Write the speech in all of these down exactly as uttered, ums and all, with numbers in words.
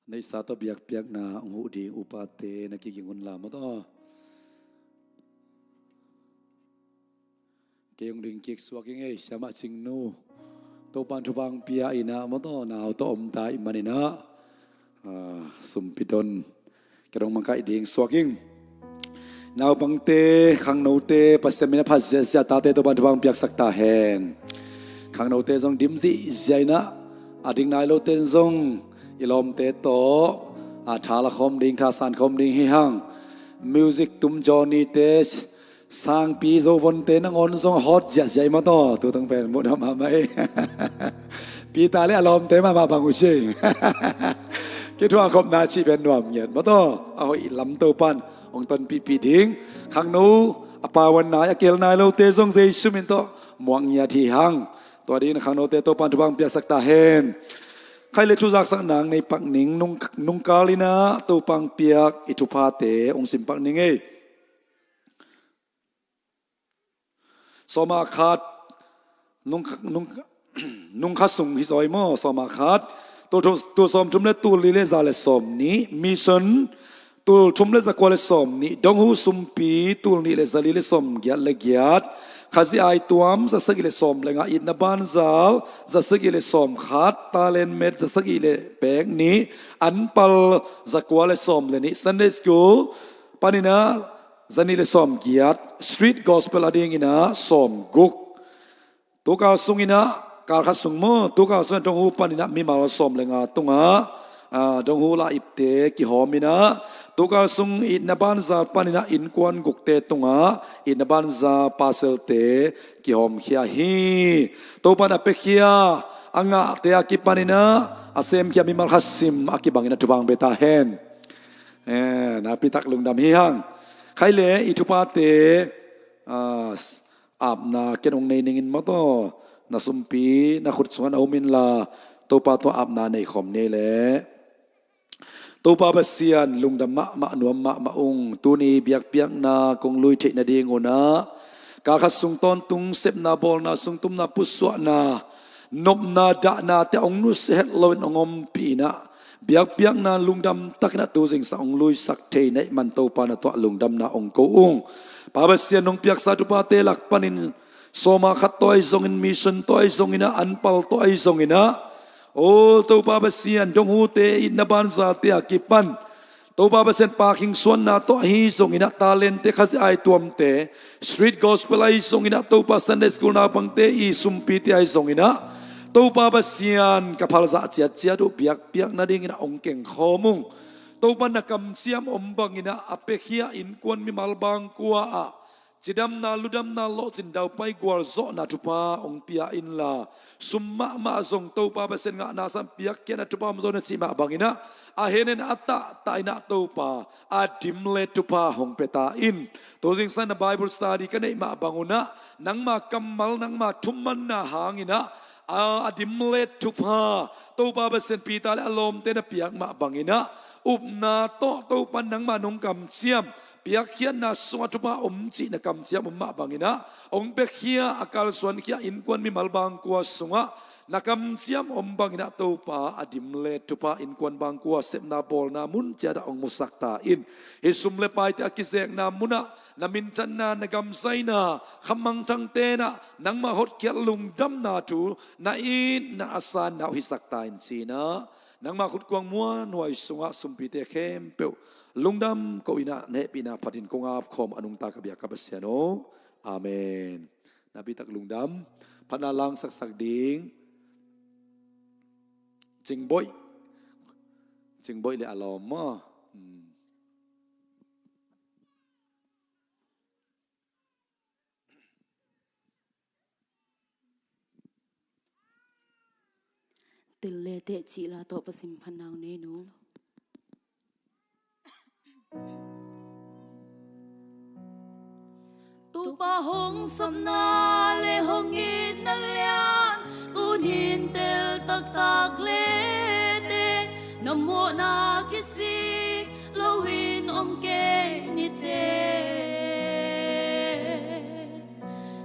Neihsa tawh biakpiakna hong huh ding upate na kiging un la maw taw. Kei hong ding kik suak ing ei, Siamah Cingnu. Topan thupha hong pia in ah maw taw, nau tawh om ta ahih manin ah, ah, sumpi don. Kei hong makaih ding suak ing. Naupangte, khangnote, Pasian min a phat ziahziah tate Topan thupha hong piaksak ta hen. Khangnote zong dim zihziah in ah, a ding nai lote in zong i lawmte tawh, a, tha la khawm ding, tha san khawm ding hi hang. Music tum Johnny-te, sangpi zovonte nangawn zong hawt ziahziah i maw taw, tu tang pen muh dah mahmah ei. Peter le a lawmte mahmah bang uh ci. Kithuah khopna cih pen nuam ngiat maw taw, a hoih lam Topan hong tonpihpih ding. Khangno, a pawan nai, a keel nai lote zong Jesu min tawh muak ngiat hi hang. Tua dingin khangnote Topan thupha hong piaksak ta hen. Khaile thuzaksak nang nei pak ning, nung, nungkal in ah Topan piak i thuphate hong sim pak ning ei. Sawma khat, nung, nung, nung khat sung hi zaw ei maw, sawma khat. Tul thum, tul sawmthum le tul li le za le sawmnih, mission, tul thum le za kua le sawmnih, dong hu sumpi, tul nih le za li le sawmgiat le giat, Khazih aituam, za sagih le sawm le nga, itna banzal, za sagih le sawmkhat, talent met, za sagih le pek nih, anpal, za kua le sawm le nih, Sunday school panin ah, za nih le sawmgiat, street gospel a dingin ah sawmguk. Tukal sung in ah, kal khat sung maw, tukal sung in ah dong hu panin ah mimal sawm le nga tungah, ah, dong hu la ipte kihawm in ah, tukal sung itna banzal panin ah innkuan gukte tungah itna banzal parcelte kihawmkhia hi. Topan a piakhia a ngahte a kipanin ah a semkhia mimal khat sim a kibangin ah thupha hong pia ta hen. Eh, nakpi tak lungdam hi hang. Khaile i thuphate, ah, apna ken hong nei ning in maw taw, na sumpi na khut sungah na um inla, Topa tungah apna nei khawm ni ei leh. Topa Pasian, lungdam mahmah, nuam mahmah ung. Tuni biakpiakna kong lui theih nadingun ah, kal khat sung tawntung sepna bawlna sung tumna pusuahna, nopna dahnate hong nusia het loin hong ompih in ah, biakpiakna lungdam takin ah tu zingsang hong luisak thei na hih man Topa na tungah lungdamna hong ko ung. Pa Pasian, nong piaksa thuphate lak panin sawma khat tawh ahi zongin, mission tawh ahi zongin ah, anpal tawh ahi zongin ah, o Topa Pasian, dong hute itna banzalte a kipan Topa Pasian, pakhing suanna tawh ahi zongin ah, talentte, Khazih aituamte, street gospel ahi zongin ah, Topa Sunday school naupangte i sumpite ahi zongin ah, Topa Pasian, ka phalzah ciatciat uh biakpiak nadingin ah hong kengkhawm ung. Topa na kamciam om bangin ah a piakhia innkuan mimal bangkua ah cidamna, ludamna, lawhcin daupai gualzawhna thupha hong pia inla, sum mahmah zong Topa Pasian ngahna sang piakkhiatna thupha om zaw na cih mah bangin ah, a henin a tahtah in ah Topa a dimlet thupha hong pia ta in. Tu zingsang na Bible study ka neih mah bangun ah, nangma kammal, nangma thumanna hangin ah, a, a dimlet thupha Topa Pasian Peter le a lawmte na piak mah bangin ah, upna tawh Topa nangma nong kamciam, piakkhiatna sungah thupha om cih na kamciam om mah bangin ah, hong piakhia a kalsuankhia innkuan mimal bangkua sungah na kamciam om bangin ah Topa a dimlet thupha innkuan bangkua sepna bawlna mun ciatah hong musak ta in. Hih sum le paite a kizekna munah na minthanna, na gamzaina, khamangthangte in ah nangma hotkhiat lungdamna thu na itna a sanna uh hisak ta in ci-in ah, nangma khutkuang muanhuai sungah sumpite khempeuh lungdam ko-in ah na hehpihna phatin kong apkhawm a nungta ka biak ka Pasian aw. Amen. Nakpi tak lungdam. Phatna langsaksak ding. Cingboih. Cingboih le a lawm maw. Hmm. Tel le teh cih la tawh Pasian phatna nei nu. Topa hong sapna le hong itna lian, tunin tel taktak le teh, na mawhna kisik loin om kei ni teh.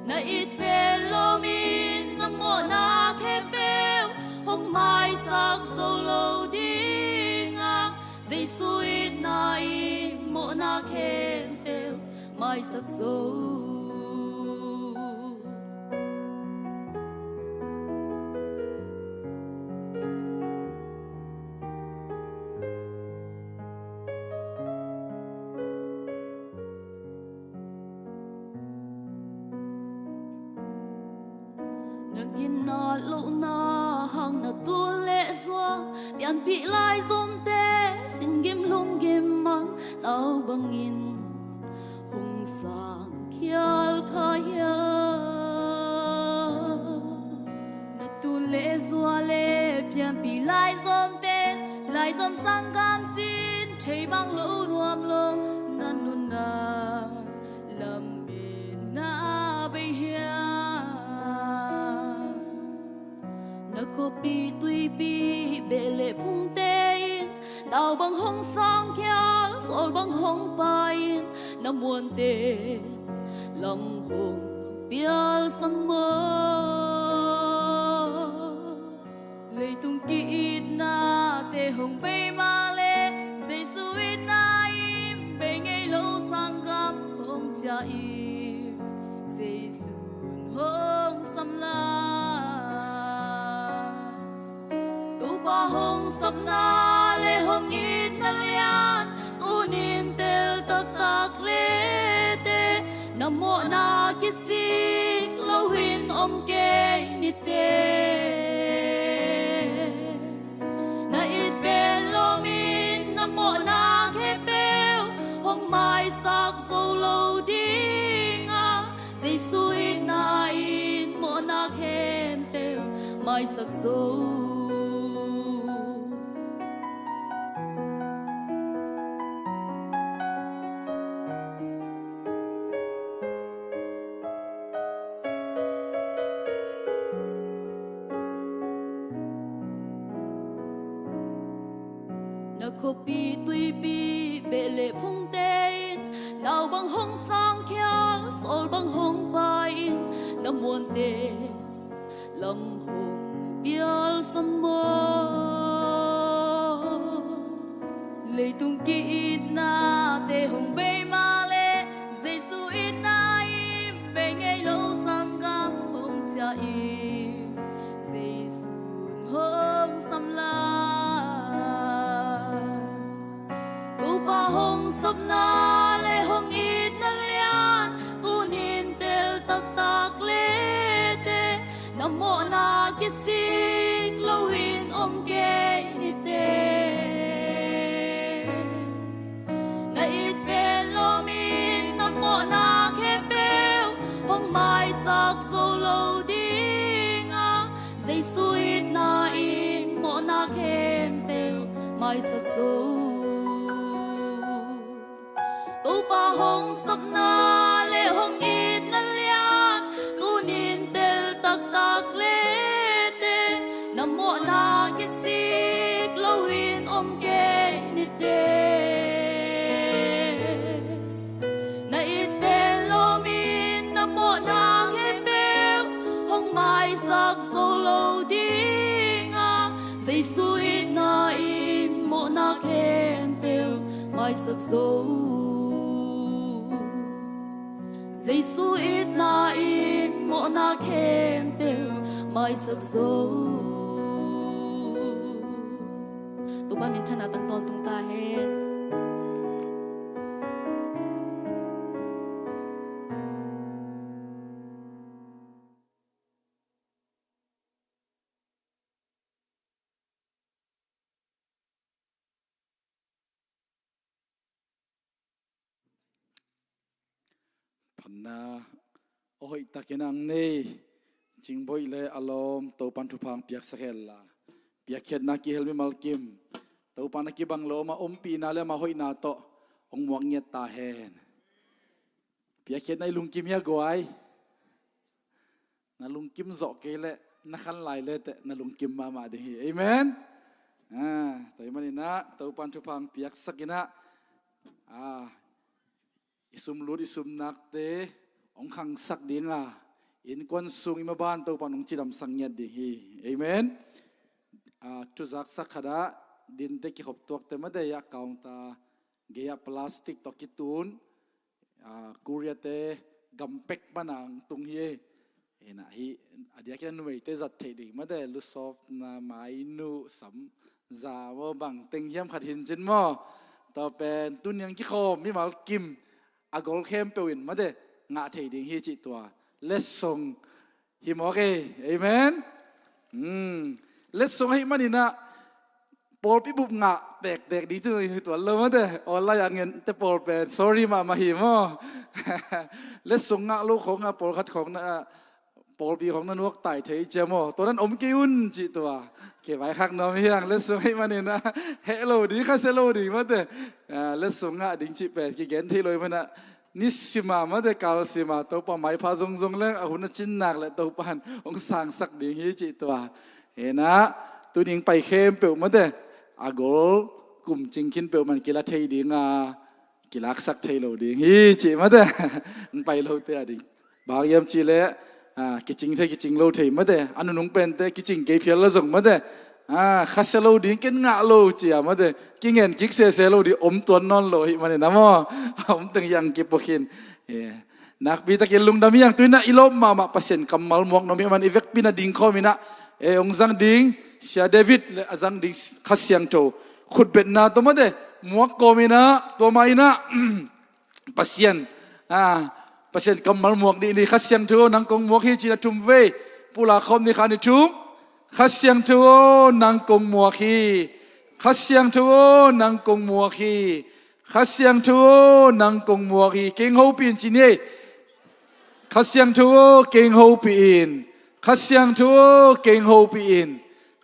Na it pen lawmin na mawhna khempeuh hong maisak zo lo ding a. maisak zo. Na ginat lohna hang na tul le zua, pianpih laizomte sin gim lung gim man, nau bangin hong sang khial kha hiam? Na tul le zua le pianpih laizomte, laizom sanggam cin thei bang lo nuam lo, na nunna lametna bei hiam? Na khuapi tuipi beh le phungte in, nau bang hong sang khial, sawl bang hong pai in, na muante lam hong pialsan maw? Leitung ki-itnate hong bei mah leh, Jesu itna in bei ngei lo sanggam hong ciah in, Jesu hong sam lai. Topa hong sapna le hong itna lian, tunin tel taktak lete, na mawhna kisik loin om kei nite. Na it pen lawmin na mawhna khempeuh hong maisak zo lo ding a, Jesu itna in mawhna khempeuh maisak zo. Na khuapi tuipi beh le phungte in, nau bang hong sang khial, sawl bang hong pai in, na muante lam hong pialsan maw? Leitung ki-itnate hong bei mah leh, Jesu itna in bei ngei lo sanggam hong ciah in, Jesu hong sam lai. Topa hong sapna le hong itna lian, tunin tel taktak lete, na mawhna kisik loin om kei nite. Na it pen lawmin na mawhna khempeuh hong maisak zo lo ding a, Jesu itna in mawhna khempeuh maisak zo. Topa hong sapna le hong itna lian, tunin tel taktak lete, na mawhna kisik loin om kei nite. Na it pen lawmin na mawhna khempeuh hong maisak zo lo ding a, Jesu itna in mawhna khempeuh maisak zo. Jesu itna in mawhna khempeuh maisak zo. Topa minthanna tang tawntung ta hen. Phatna a hoihtakin ang nei Cingboih le a lawm Topan thupha piaksak hen la, piakkhiatna kihel mimal kim Topan a kibang lo, amah ompihna le amah hoihna tawh hong muak ngiat ta hen. Piakkhiatna i lungkim hia guai? Na lungkim zawh kei leh na khan lai le teh na lungkim mahmah ding hi. Amen. Ah, tua ahih maninah Topan thupha piaksak inah, ah, i sumlut i sumnakte hong khangsak ding a, innkuan sung i maban Topan hong cidamsak ngiat ding hi. Amen. Ah, thuzaksak khatah dinte kikhop tuakte madei ah kaungta gei ah plastic tawh kitun, ah, Korea te gam pek pana ang tung hi. Ina hi, a diakin a numeite zat theih ding mate, lusawpna, mainu, sam za maw, bang teng hiam khat hin cin maw. Tua pen tuniang kikhawm mimal kim a gol khempeuh in mate ngah thei ding hi cih tua letsong hi mawk e. Amen. Hmm. Letsong ahih maninah pawlpi bup ngah tektek ding cu hi tuan lo mate. Online a ngente pawl pen sorry mahmah hi maw. Letsong ngah lo khawng a pawlkhat khawng na, pawlpi khawng na nuak tai thei cia maw. Tua nan om kei un cih tua. Kei vaikhak nuam hiang letsong ahih maninah heh lo ding, khasia lo ding mate. Ah, letsong ngah ding cih pen kigen thei lo ahih manah nisima mate kalsima Topa maipha zongzong leng a hun a cinnak le Topa in hong sangsak ding hi cih tua. Ina tuning pai khempeuh mate a gol kum cing khin peuh man kila thei dinga kilaksak thei lo ding hi cih mate. Hong pai lote a ding bang hiam cih leh, ah, kicing thei kicing lo thei mate, a nunung pente kicing kei phial la zong mate, ah, khasia lo ding ken ngah lo cia mate, kingen kik sese lo ding om tuan nawn lo hi maninah maw. Om teng hiang kipua khin. Eh, nakpi takin lungdam hiang tuinah i lawp mahmah Pasian kammal muak nuam hi man i vekpi na ding khawm inah, eh, hong zang ding Sia David le a zang ding Kha Siangtho khutbetna tua mate muak kawm inah tua mah inah Pasian, ah, Pasian kammal muak dih ni. Kha Siangtho nang kong muak hi cina thum vei pula khawm ni kha ni thum. Kha Siangtho nang kong muak hi. Kha Siangtho nang kong muak hi. Kha Siangtho nang kong muak hi. Keng hopih in ci ni. Kha Siangtho keng hopih in. Kha Siangtho keng hopih in.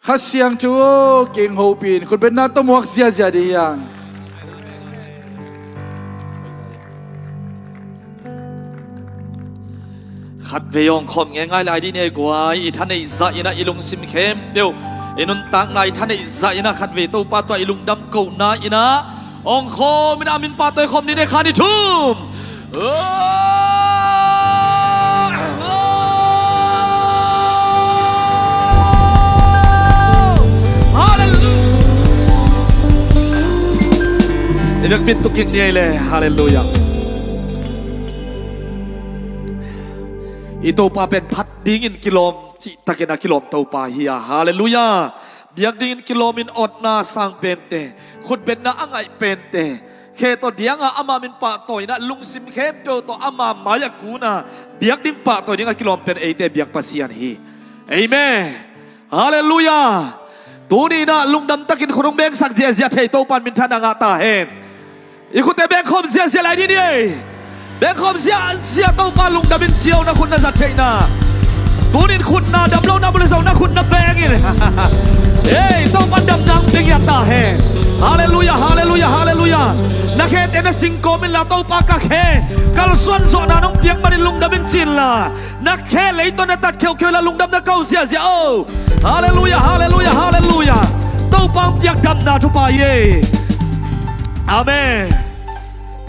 Kha Siangtho keng hopih in. Khutbetna tawh muak ziazia dih hiang. Khatvei awng khawm ngei ngai lai dih ni ei guai. I thaneih zah inah i lungsim khempeuh i nuntakna i thaneih zah inah khatvei Topa tua i lungdam kohna inah awng khawm inah a min pahtawi khawm ni ne kha ni thum. Halleluia. I vekpi in tuk kik ni ei le. Halleluia. I Topa pen phat dingin kilawm cihtakin a kilawm Topa hi a. Halleluia. Biak dingin kilawmin awtna sang pente, khutbetna a ngaih pente, khe tawh dianga ama min pahtawi inah lungsim khempeuh tawh ama mai-ah kuna biak ding pahtawi ding a kilawm pen eite biak Pasian hi. Amen. Halleluia. Tuni inah lungdam takin khut hong bengsak ziahziah thei Topa in minthanna ngah ta hen. I khutte bengkhawm ziahziah lai dih ni ei. Bengkhawm ziahziah Topa lungdam in cio na khut na zat theihna. Tunin khut na dam lo na bul zong na khut na beng in. Ei, Topa damna hong beng ia ta hen. Halleluia, halleluia, halleluia. Na khete na singkawm inla Topa ka khe kalsuan zawhna nong piak manin lungdam in ci inla. Na khe leitawn na tat kheukheu inla lungdam na ko ziahziah o. Halleluia, halleluia, halleluia. Topa hong piak damna thupha hi ei. Amen.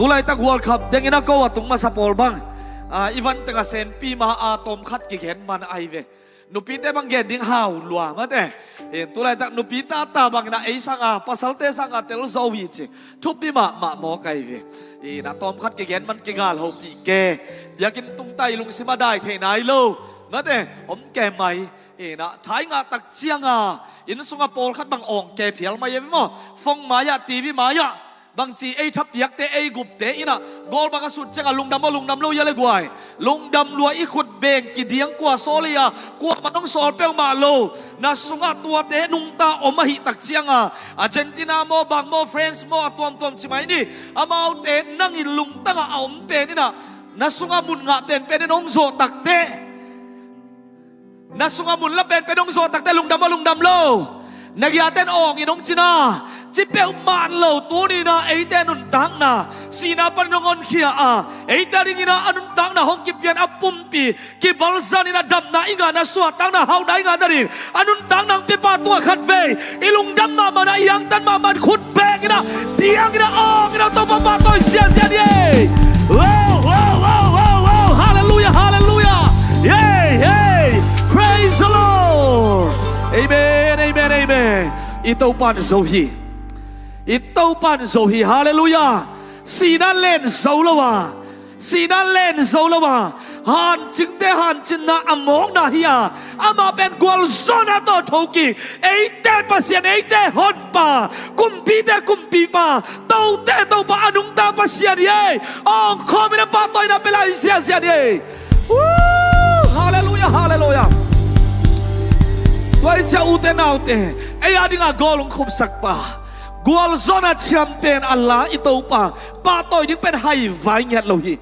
Tulaitak World Cup dengin a ko a tung masa pawl bang, ah, i van tengah senpi ma a tawmkhat kigen man ai ve. Nupite bang gen ding hau lua mate. In tulaitak nupi tata bangin a ei sanga pasalte sanga tel zo hi ci. Thupi mahmah mawk ai ve. In a tawmkhat kigen man kigal hopih ke. Biakinn tungta i lungsim a dai thei nai lo mate. Om ke mai. In a thai ngah tak cianga inn sunga pawlkhat bang awng ke phial mai e ve maw. Phone mai-ah, TV mai-ah bangci ei thapiakte ei gupte inah goal bang a sut cianga lungdam aw lungdam lo ia le guai. Lungdam lua i khut beng kidiang kua sawl ei a, kuamah nong sawl peuhmah lo. Na sungah tuate nungta om ahih tak cianga Argentina maw, bang maw, France maw, a tuamtuam ci mai ni. Amaute nangin lungtangah a om pen inah na sungah mun ngah penpen in hong zawh takteh na sungah mun la penpen hong zawh takte lungdam aw lungdam lo. Na giaten awng in hong cina ci peuhmah lo. Tuninah eite nuntakna sihna panin hong honkhia a, eite dinginah a nuntakna hong kipian a pumpi kibalzaninah damna i ngahna suahtakna hauhna i ngahna ding a nuntakna hong pia pa tungah khatvei i lungdam mahmahna i angtan mahmah khut benginah dianginah awnginah Topa pahtawi ziahziah ni ei. Wow, wow, wow, wow, wow. Halleluia, halleluia. Hey, hey. Praise the Lord. Amen, amen, amen. I Topa in zo hi. I Topa in zo hi. Halleluia. Sihna len zo lo a Sihna len zo lo a, hancingte hancinna a mawkna hi a, amah pen gualzawhna tawh thokik, eite Pasian, eite Honpa, kumpite Kumpipa, tote Topa, a nungta Pasian hi ei. Awngkhawmin a pahtawina pia lai ziahziah hi ei. Woo! Halleluiah, halleluiah. Tua hi ciah, ute naute, ei a dinga goal hong khupsakpa, gualzawhna champion a la i Topa, pahtawi ding pen haivai ngiat lo hi.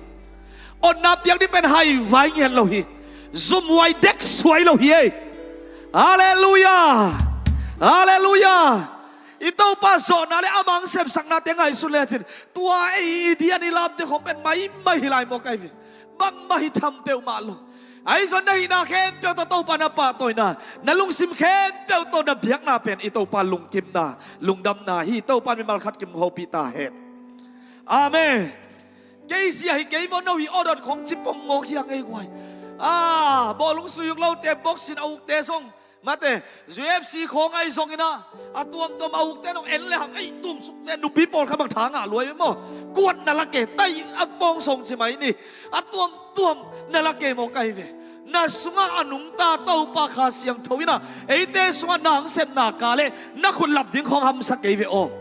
Otna piak ding pen haivai ngiat lo hi. Zumhuai dek suai lo hi ei. Halleluiah. Halleluiah. I Topa zawhna le a mang sepsaknate ngaihsun lecin, tua ei i dian i lamte khong pen maimai hi lai maw, ka hi ve. Bangmah hi tham peuhmah lo. Ahi zong na hihna khempeuh tawh Topa na pahtawina, na lungsim khempeuh tawh na biakna pen i Topa lungkimna, lungdamna hi. Topa mimal khat kim hopih ta hen. Amen. Kei zia hi kei vaw, no hi aw dot khong ci pong mawk hi a ngei guai. A, bawlung sui uk lote, boxing a ukte zong, mate, U F C khawng ahi zongin ah, a tuamtuam a ukte nong en le hang ei tumsuk ve, nupi pawl kha bang tha ngah luai ve maw. Kuat na la ke, tai a pawng song ci mai ni. A tuamtuam na la ke maw, ka hi ve. Na sungah a nungta Topa Kha Siangtho in ah, eite sungah na hong sepna ka le na khut lap ding khawng hamsa kei ve aw.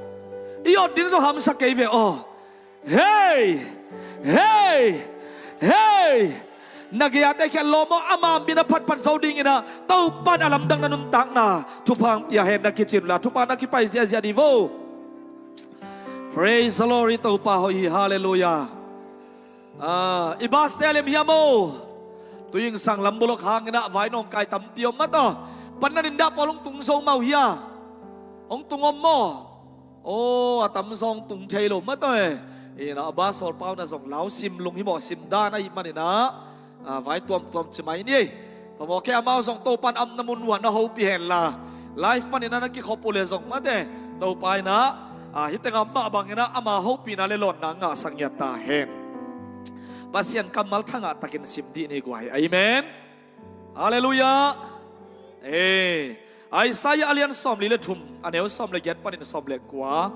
I awt ding zong hamsa kei ve aw. Hei! Hei! Hei! Na gei-ate khial lawm aw, ama min a phatphat zo dingin ah, Topan a lamdang na nuntakna thupha hong pia hen, na kicin la, thupha na kipai ziahziah dih vo. Praise the Lord, i Topa hoih hi, halleluiah. Ah, i baste lem hiam aw. Tuingsang lam bulok hangin ah vai nong kai tampi om mataw. Pan na nindah pawl hong tung zo mau hia. Hong tung om maw. Aw, a tam zong tung thei lo mataw e. Ina a ba sawl pau na zong lau sim lung hi maw, sim dan ahih manin ah, a, vai tuamtuam ci mai ni. Pamawh kei, amau zong Topan amna mun uah na hopih hen la, live panin ah na kikhop uh le zong mate, Topa in ah, a, hih tengah mah bangin ah ama hopihna le lawnna ngahsak ngiat ta hen. Pasian kammal thangah takin sim dih ni guai. Amen. Halleluiah. Eh, Isaiah a lian sawmli le thum, a neu sawm le giat panin sawm le kua,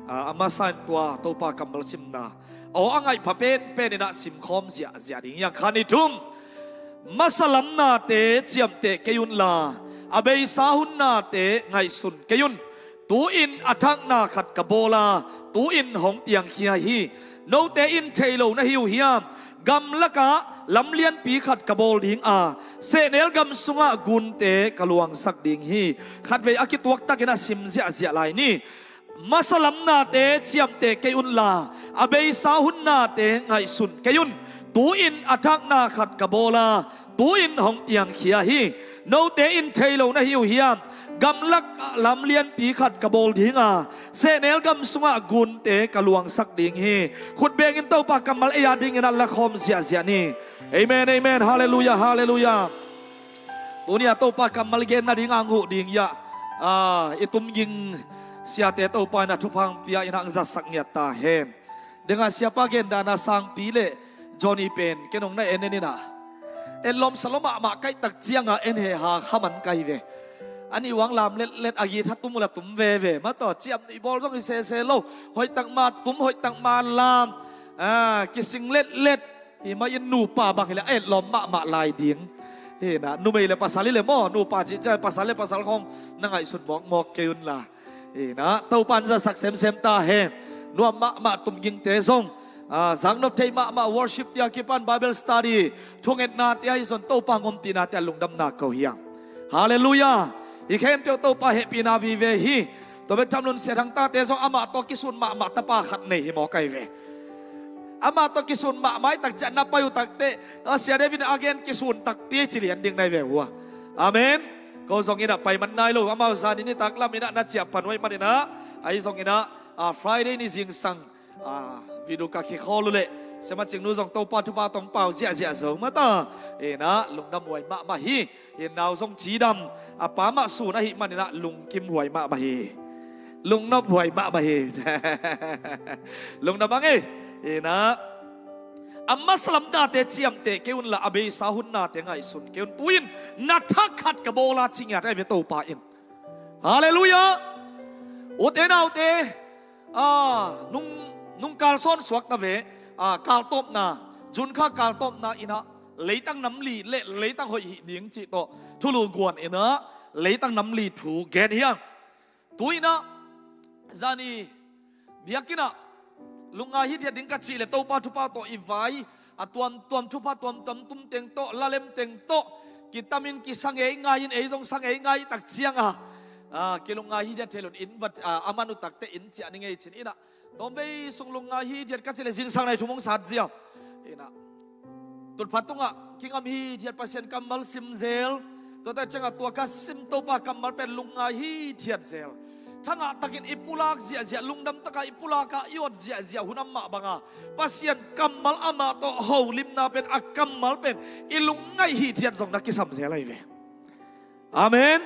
a, a masa in tua Topa kammal simna aw a ngaih pha penpen in ah simkhawm ziahziah ding hi hang. Khan i thum. Masa lam nate ciamteh kei unla, a beisa hun nate ngaihsun kei un. Tu-in a thakna khat ka bawl a, tu-in hong piangkhia hi. Note in thei lo na hi uh hiam? Gamlakah lam lianpi khat ka bawl ding a, sehnel gam sungah gunte ka luangsak ding hi. Khatvei a kituak takin a sim ziahziah lai ni. Masa lam nate ciamteh kei unla, a beisa hun nate ngaihsun kei un. Tu-in a thakna khat ka bawl a, tu-in hong piangkhia hi. Note in thei lo na hi uh hiam? Gamlak lam lianpi khat ka bawl ding a, sehnel gam sungah gunte ka luangsak ding hi. Khut bengin Topa kammal ei a dingin a lakhawm ziahziah ni. Amen, amen. Halleluiah, halleluiah. Tuni a Topa kammal gen nading a hong huh ding hiah, a, i tumging siate Topa in a thupha hong pia in a hong zatsak ngiat ta hen. Dengah siapa gen dan a sangpi le Johnny pen ken hong na en en in ah, en lawmsa lua mahmah ka hih tak ciangah en he ha kha man ka hi ve. A nih uang lam letlet, a githa tum uh la tum veve mataw, ciam nih bawl zong hi sese lo. Hoihtak ma tum, hoihtak ma lam, a, kising letlet. Hi mah in nupa bang hi le a et lawm mahmah lai ding. Hi na, numei le pasal hi le maw, nupa cih ciang pasal le pasal khawng na ngaihsun mawkmawk kei unla. Hi na, Topa in zatsak semsem ta hen. Nuam mahmah tumgingte zong, a, zaknop thei mahmah worship te a kipan Bible study, thungetnate ahi zong Topa hong ompihnate a lungdamna ko hi hang. Halleluiah. Hih khempeuh Topa hehpihna vive hi. Tua bek tham lo in Sia Thang tate zong amah tawh kisun mahmah tapa khat nei hi maw, ka hi ve. Amah tawh kisun mahmah i tak ciah na pai uh takteh, a, Sia David in a gen kisun takpi ci lian ding na hi ve uh a. Amen. Ko zong in ah pai man nai lo, amau zan in i taklam in ah na ciah pan uh ahih manin ah, ahi zong in ah, a, Friday ni zingsang, a, video ka kikhawl uh leh Sia Ma Cing Nu zong Topa thupha tawh hong pau ziahziah zo mataw. In ah lungdam huai mahmah hi. Hi, nau zong cidam, a pa mah sun ahih manin ah lungkim huai mahmah hi. Lungnop huai mahmah hi. Lungdam ang ei. Hi na, a masa lam nate ciamteh kei unla, a beisa hun nate ngaihsun kei un. Tu-in na thak khat ka bawl a, ci ngiat ahi ve Topa in. Halleluiah. Ute naute, a, nung, nung kal sawn suak ta ve, a, kal tawpna June kha kal tawpna in ah leitang nam li le leitang hoih hih ding cih tawh thulu guan in ah leitang nam li thu gen hi hang. Tu in ah zani biakinn ah lungngai hithiat ding ka cih leh Topa thupha tawh i vai a tuamtuam, thupha tuamtuam tum teng tawh, lalem teng tawh kitamin kisa ngeingai in ei zong sa ngeingai tak ciang a, a, kilungngai hithiat thei lo in, inn vat, a, a man uh takte inn ciah ni ngei cin in ah. Tawmvei sung lungngai hithiat ka cih leh zingsang nai thum hong sat zia in ah, tutpha tungah kingam hithiat, Pasian kammal sim zel. Tuate ciangah tua ka sim Topa kammal pen lungngai hithiat zel. Thangah takin i pulak ziahziah, lungdam takah i pulak a i awt ziahziah hun amah banga Pasian kammal, amah tawh holimna pen, a kammal pen i lungngaih hithiat zong na kisam zel ahi ve. Amen.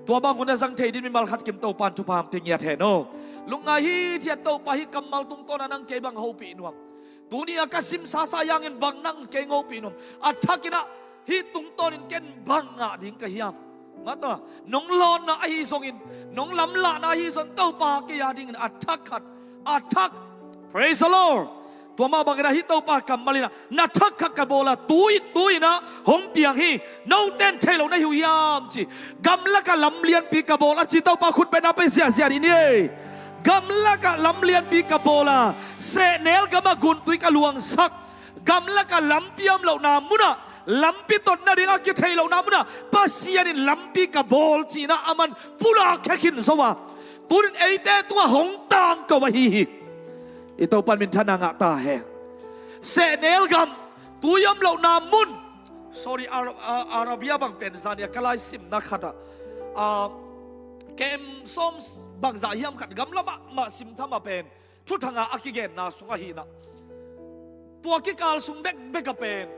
Tua bang hun a zang thei ding mimal khat kim Topa in thupha hong pia ngiat hen aw. Lungngai hithiat, Topa hih kammal tungtawn a nang kei bang hopih nuam. Tuni a ka sim sasa hangin bang nang kei hong hopih nuam. A thak in ah hih tungtawn in ken bang ngah ding ka hiam? Mata, nong lawnna ahi zongin, nong lamlahna ahi zong Topa kei a dingin a thak khat, a thak. Praise the Lord. Tua mah bangin ah hih Topa kammal in ah na thak khat ka bawl a, tu in, tu in ah hong piang hi. Note in theih loh na hi uh hiam ci. Gamlakah lam lianpi ka bawl a ci, Topa khut bengna pai ziahziah dih ni. Gamlakah lam lianpi ka bawl a, sehnel gamah guntui ka luangsak. Gamlakah lampi om lohna munah, lampi tot nading a kitheih lohna munah Pasian in lampi ka bawl ci-in ah aman pulak khia khin zo a, tu in eite tungah hong tangko ahi hi. I Topa in minthanna ngah ta hen. Sehnel gam, tui om lohna mun. Sorry, Ara-, A-, Arabia bang pen zani a ka lai simna khat ah, a, K M sawm bangzah hiam khat gamla mahmah sim tham a pen Thuthang a a kigenna sungah hi in ah, tua kikal sung bekbek a pen,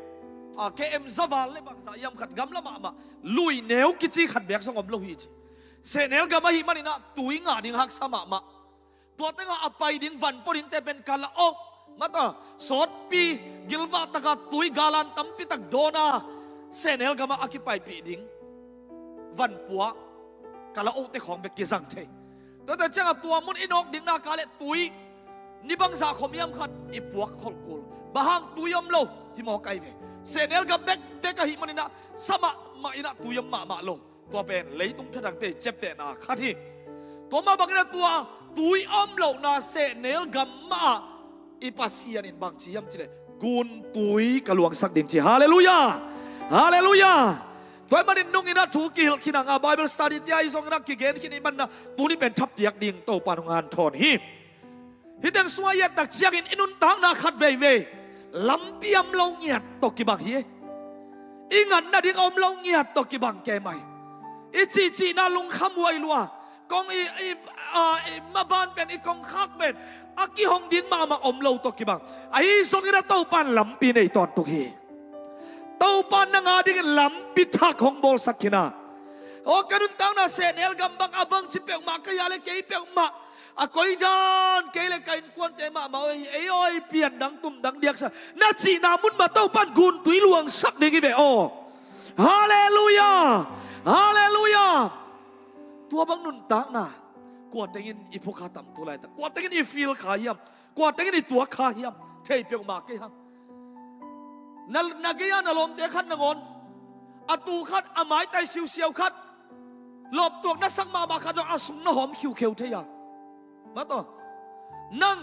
a, K M zaval le bangzah hiam khat gamla mahmah, Luineu kici khat beek zong om lo hi ci. Sehnel gam ahih manin ah tui ngah ding haksa mahmah. Tua tengah a pai ding van pua dingte pen kalauk, mata, sawtpi, gilvah taka tui galan tampi tak dawn a, sehnel gamah a kipaipih ding van pua, kalaukte khawng bek kizang thei. Tuate ciangah tua mun i nawk ding nak leh tui ni bangzah khawm hiam khat i puak kholh kul. Bang hang? Tui om lo hi mawk ahi ve. Sehnel gam bekbek ahih manin ah sa mahmah in ah tui om mahmah lo. Tua pen leitung thatangte i ciaptehna khat hi. Tua mah bangin ah tua tui om lohna sehnel gam mah ah i Pasian in bang ci hiam cih leh, guntui ka luangsak ding ci. Halleluiah. Halleluiah. Tua ahih manin nung in ah thu kihilh khin a, Bible study te ahi zongin ah kigen khin ahih manin ah tuni pen thapiak ding Topa in hong hanthawn hi. Hih teng sungah i et tak ciangin i nuntakna khat veivei lampi om lo ngiat tawh kibang hi. I ngatna ding a om lo ngiat tawh kibang kei mai. I cihcihna lungkham huai lua, kong i, i, a, i maban pen, i kongkhak pen a kihong ding mahmah om lo tawh kibang. Ahi zongin ah Topa in lampi nei tawntung hi. Topa in nang a dingin lampi thak hong bawlsak khin a. Aw, ka nuntakna sehnel gam bang a bangci peuhmah ka hia le kei peuhmah a koi dan, kei le ka innkuante mahmah aw, ei aw, ei pian dang tum dang diaksa na cihna mun mah Topa in guntui luangsak ding hi ve aw. Halleluiah. Halleluiah. Tua bang nuntakna kua tengin i phukha tam tu laitak? Kua tengin i feel kha hiam? Kua tengin i tuak kha hiam? Thei peuhmah kei hang. Na, na gei-a na lawmte khat nangawn a tu khat a maitai siusiau khat, lawptuak na sak mahmah khat zong a sung na hawm khiukheu thei a. Mataw, nang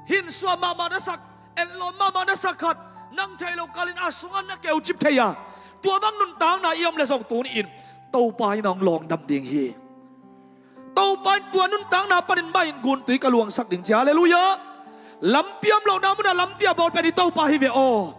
hinsuah mahmah na sak, etlawm mahmah na sak khat, nang theih loh kalin a sungah na keucip thei a. Tua bang nuntakna i om leh zong tuni-in Topa in hong lawngdam ding hi. Topa in tua nuntakna panin mah in guntui ka luangsak ding ci. Halleluiah. Lampi om lohna munah lampi a bawl pen i Topa hi ve aw.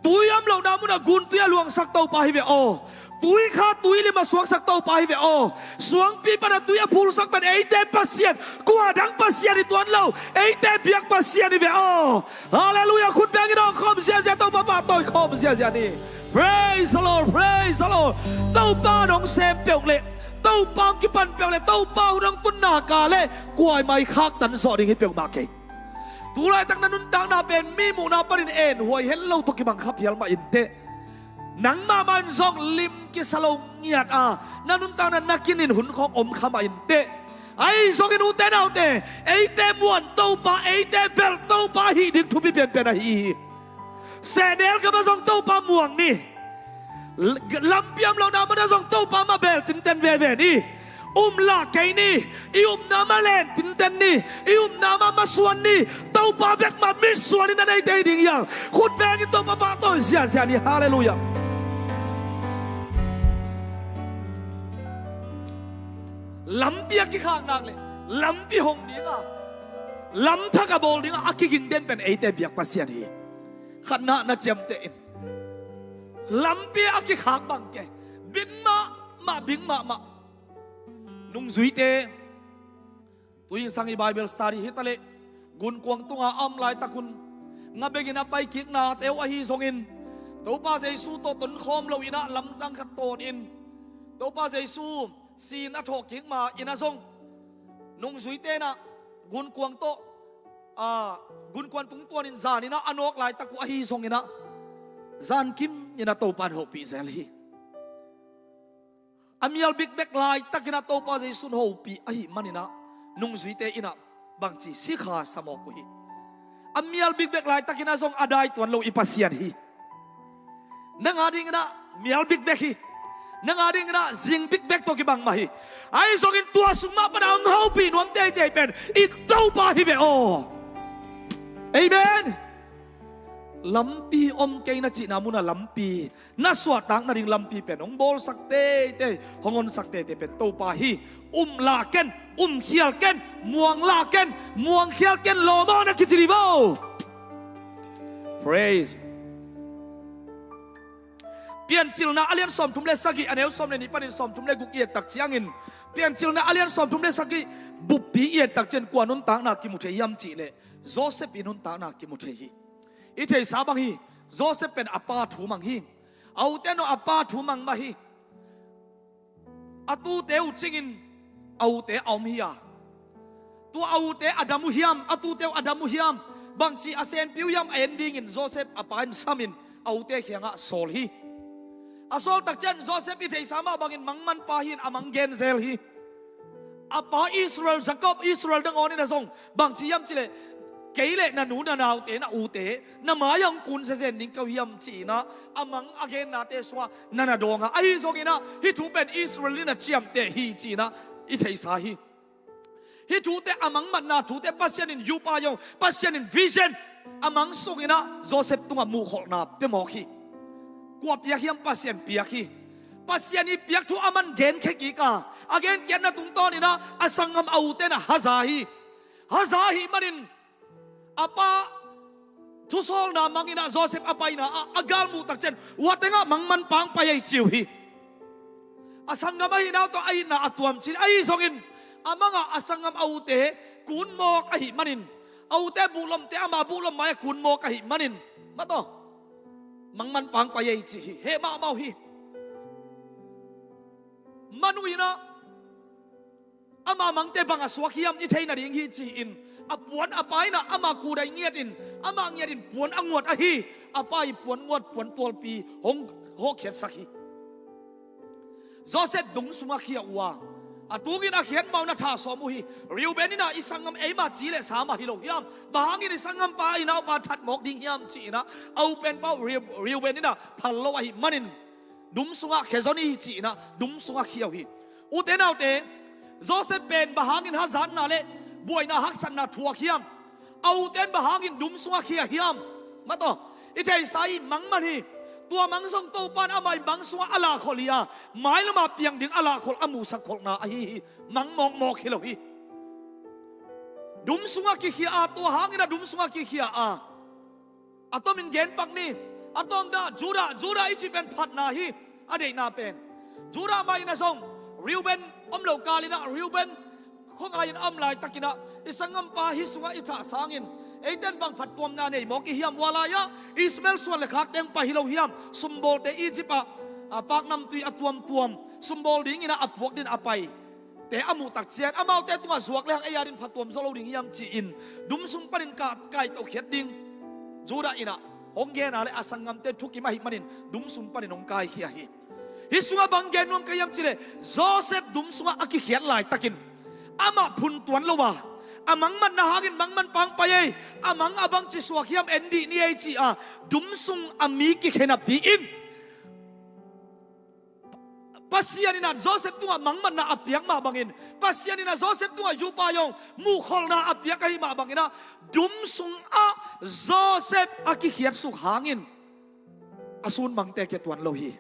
Tui om lohna munah guntui a luangsak Topa hi ve aw. Tui kha tui lim a suaksak Topa hi ve aw. Suangpi panah tui a phulsak pen eite Pasian, kua dang Pasian hi tuan lo, eite biak Pasian hi ve aw. Halleluiah. Khut bengin hong khawm ziahziah, Topa pahtawi khawm ziahziah ni. Praise the Lord, praise the Lord. Topa in hong sem peuh leh, Topa hong kipan peuh leh, Topa hun hong tun nak leh kuamah i khaktan zawh ding hi peuhmah kei. Tu laitak na nuntakna pen mi muhna panin enhuai het lo tawh kibang kha phial mah inteh. Nang mahmah in zong lim kisa lo ngiat a, na nuntakna nakin in hun khawng om kha mah inteh. Ahi zongin ute naute, eite muan Topa, eite belh Topa hih ding thupi pianpian ahi hi. Sehnel gam ah zong Topa muang ni. L-, lampi om lohna mun ah zong Topa mah beel tinten veve ni. Um lah kei ni. I upna mah len tinten ni. I upna mah masuan ni. Topa bek mah mitsuan in na nei tei ding hi hang. Khut bengin Topa pahtawi ziahziah ni. Halleluiah. Lampi a kikhak nak leh lampi hong ding a, lamthak a bawl ding a, a kiging den pen eite biak Pasian hi. Khatna na ciamteh in. Lampi a kikhak bang ke. Bing mahmah, bing mahmah. Nungzuite, tuingsang i Bible study hi taleh, gunkuang tunga a om laitak un, nga bengin a paikiknate uh ahi zongin, Topa Jesu tawh tonkhawm lo in ah lamdang khat tawn in, Topa Jesu sin a thawhkik ma in ah zong, nungzuite in ah gunkuang tawh, a, gunkuang tungtawn in zan in ah a nawk laitak uh ahi zongin ah, zankim in ah Topa in hopih zel hi. A mial bikbek laitakin ah Topa Jesu in hopih ahih manin ah, nungzuite in ah bangci sikha sa mawk uh hi. A mial bikbek laitakin ah zong a dai tuan lo i Pasian hi. Nang a dingin ah mial bikbek hi. Nang a dingin ah zing bikbek tawh kibang mah hi. Ahi zongin tua sung mah pan a hong hopih nuam teitei pen i Topa hi ve aw. Amen. Lampi om kei na cihna mun ah lampi, na suahtak nading lampi pen hong bawlsak teitei, hong honsak teitei pen Topa hi. Um lah ken, um khial ken, muang lah ken, muang khial ken, lawm aw na kici dih vo. Praise. Piancilna a lian sawmthum le sagih, a neu sawm le nih panin sawmthum le guk i et tak ciangin, Piancilna a lian sawmthum le sagih buppi i et tak ciangin kua nuntakna kimu thei hiam cih leh, Joseph i nuntakna kimu thei hi. I theisa bang hi, Joseph pen a pa thu mang hi. A ute no a pa thu mang mah hi. A tute uh cingin a ute a om hi a, tua a ute a dam uh hiam, a tute uh a dam uh hiam, bangci a senpi uh hiam a en dingin Joseph a pa in samin a ute kiangah sawl hi. A sawl tak ciang Joseph i theisa mah bangin mangmanpa hi in a mang gen zel hi. A pa Israel, Jacob, Israel nangawn in ah zong bangci hiam cih leh, kei le na nu na naute, na ute, na mai-ah hong kun zenzen ding ka uh hiam ci-in ah a mang a gennate sungah na na dawng a, ahi zongin ah hih thu pen Israel in a ciamteh hi ci-in ah i theisa hi. Hih thute a mangmatna thute Pasian in yupa zong, Pasian in vision a mang sungin ah Joseph tungah muhkholhna pia mawk hi. Kua piak hiam? Pasian piak hi. Pasian i piak thu a man genkhia kik a, a genkhia na tungtawn in ah a sanggam a ute in ah haza hi. Haza ahih manin a pa thusawlna mang in ah Joseph a paina ah a gal muh tak ciang, ua tengah mangmanpa hong pai ei ci uh hi. A sanggam ahihna uh tawh a itna a tuam cin ahi zongin, a mang ah a sanggam a ute kun mawk ahih manin, a ute buhlomte ama buhlom mai-ah kun mawk ahih manin, mah tawh mangmanpa hong pai ei ci hi. Heh mahmah uh hi. Man uh in ah ama mangte bang a suak hiam i thei nading hi ci-in, a puan a pa in ah ama kudai ngiatin, ama ngiatin puan a nguat ahi, a pa i puan nguat puan tualpi hong hawkkhiatsak hi. Joseph dum sungah khia uh a, a tungin a khiat mah un a thah sawm uh hi. Reuben in ah i sanggam eima ci le sa mah hi lo hiam? Bang hangin i sanggampa i naupa that mawk ding hiam ci-in ah a u penpa uh Reu-, Reuben in ah phal lo ahih manin, dum sungah khia zaw ni ci-in ah dum sungah khia uh hi. Ute naute, Joseph pen bang hangin hazatna le buaina haksatna thuak hiam? A ute in bang hangin dum sungah khia hiam? Mah tawh i theisa hi, mang man hi. Tua mang zong Topa in amah i mang sungah a lahkholh hi a, mailam a piang ding a lahkholh, a muhsak kholhna ahi hi. Mang mawkmawk hi lo hi. Dum sungah kikhia a, tua hangin a dum sungah kikhia a, a tomin genpak ni. A tawmna Judah, Judah i cih pen phatna hi. A deihna pen Judah mah in ah zong, Reuben om lo kal in ah, Reuben khuangai in a om laitakin ah, i sanggampa hih sungah i thah sangin eite in bang phattuamna nei mawk i hiam? Ua lai-ah Ishmael suan le khakte hong pai hi lo hiam? Sumbawlte Egypt ah, a, paknamtui a tuamtuam sumbawl dingin ah a puak dingin a pai te a muh tak ciang, amaute tungah zuak le hang ei a dingin phattuam zaw lo ding hiam ci-in dum sung panin ka, kaitohkhiat ding Judah in ah hong gen a, le a sanggamte thukim ahih manin dum sung panin hong kaikhia hi. Hih sungah bang gen nuam ka hiam cih leh, Joseph dum sungah a kikhiat laitakin amah phun tuan lo a, A mangmatna hangin mangman pangpai ei, a mang a bangci suak hiam en dih ni ei ci-a dum sung a mi kikhe napi in Pasian in ah Joseph tungah mangmatna a piak mah bangin, Pasian in ah Joseph tungah yupa zong muhkholhna a piak ahi mah bangin ah, dum sungah Joseph a kikhiatsuk hangin a sunmangte kia tuan lo hi.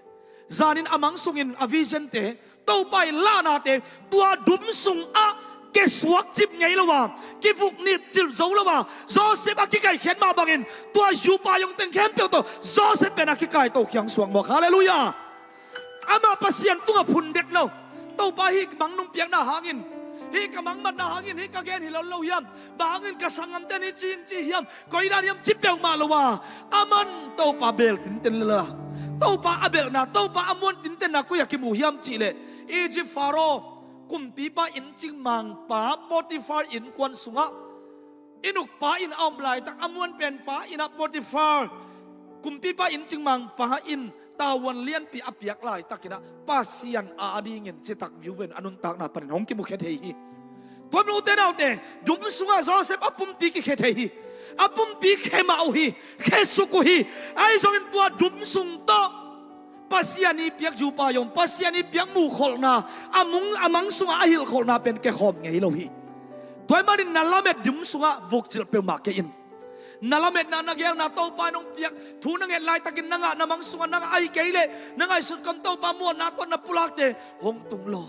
Zanin a mang sungin a vision-te, Topa i lahnate tua dum sungah kesuak cip ngei lo a, kivuk nit cip zo lo a, Joseph a kikaikhiat mah bangin tua yupa zong teng khempeuh tawh Joseph pen a kikaito khiang suak mawk. Halleluiah. Amah Pasian tungah phundek lo. Topa, hih mang nong piakna hangin, hih ka mangmatna hangin hih ka gen hi lo lo hiam? Bang hangin ka sanggamten hih ci hing ci hiam? Koi dan hiam ci peuhmah lo a, aman Topa beel tinten lel a, Topa a belhna, Topa a muan tintenna koi-ah kimu hiam cihleh, Egypt Pharaoh kumpipa inncing mangpa Potiphar innkuan sungah i nukpa in a om laitak, a muanpenpa in ah Potiphar kumpipa inncing mangpa in tavuan lianpi a piak laitakin ah Pasian a dingin citak viu ven, a nuntakna panin hong kimukhe thei hi. Tua mi ute naute, dum sungah Joseph a pumpi kikhe thei hi. A pumpi khe mah uh hi, khe suk uh hi. Ahi zongin tua dum sung tawh Pasian i piak yupa zong, Pasian i piak muhkholhna, a mung a mang sungah a hilhkholhna pen kekhawm ngei lo hi. Tua ahih manin na lamet dum sungah vukcilh peuhmah kei in. Na lametna, na geelna, Topa nong piak thu na nget laitakin na ngah, na mang sungah na ngah ahi kei leh na ngaihsut khawm Topa muanna tawh na pulakte hong tung lo.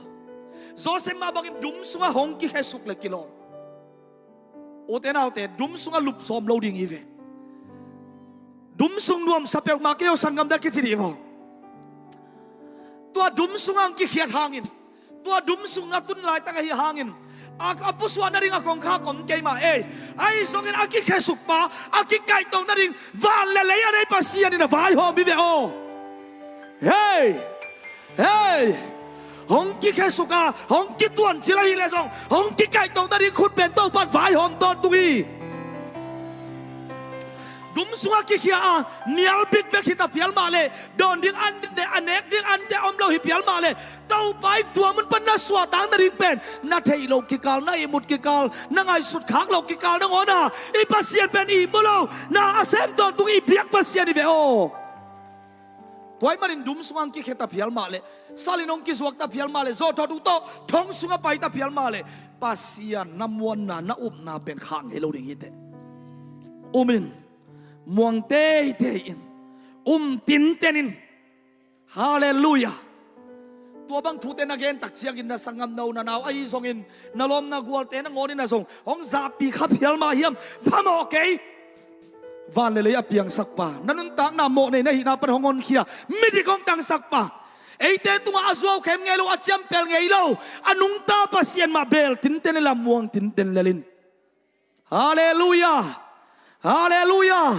Joseph mah bangin dum sungah hong kikhesuk le kilawm. Ute naute, dum sungah lupsawm lo ding hi ve. Dum sung nuamsa peuhmah kei o, sanggam, da kici dih vaw. Tua dum sungah hong kikhiat hangin, tua dum sungah tun laitak ahi hangin, a, a pusuah nading a kongkhak om kei mah ei. Ahi zongin a kikhesukpa, a kikaihtoh nading van le lei a nei Pasian in a vaihawm hi ve aw. Hei! Hei! Hong kikhesuk a, hong kituancil ahih leh zong, hong kikaihtoh nading khut pen Topa in vaihawm tawntung hi. Dum sungah kikhia a, nial bikbek hi ta phial mah leh, dawn ding an, a nek ding ante om lo hi phial mah leh, Topa in tua mun pan na suahtak nading pen na theih loh kikal, na ihmut kikal, na ngaihsut khak loh kikal nangawn a, i Pasian pen ihmu lo, na a sem tawntung i biak Pasian hi ve aw. Tua ahih manin dum sungah hong kikhe ta phial mah leh, sal in hong kizuak ta phial mah leh, zawhthawh tung tawh thong sungah pai ta phial mah leh, Pasian na muanna, na upna pen khah ngei lo ding hi teh. Um in, muang teitei in, um tinten in. Halleluiah. Tua bang thute na gen tak ciangin na sanggam, na u na nau ahi zongin, na lawm na gualte nangawn in ah zong hong zahpih kha phial mah hiam? Phamawh kei. Van le lei a piangsakpa, na nuntakna mawhnei na hihna pan hong honkhia, midik hong tangsakpa, eite tungah a zuaukhem ngei lo, a ciampel ngei lo, a nungta Pasian mah beel tinten lel a, muang tinten lel in. Halleluiah. Halleluiah.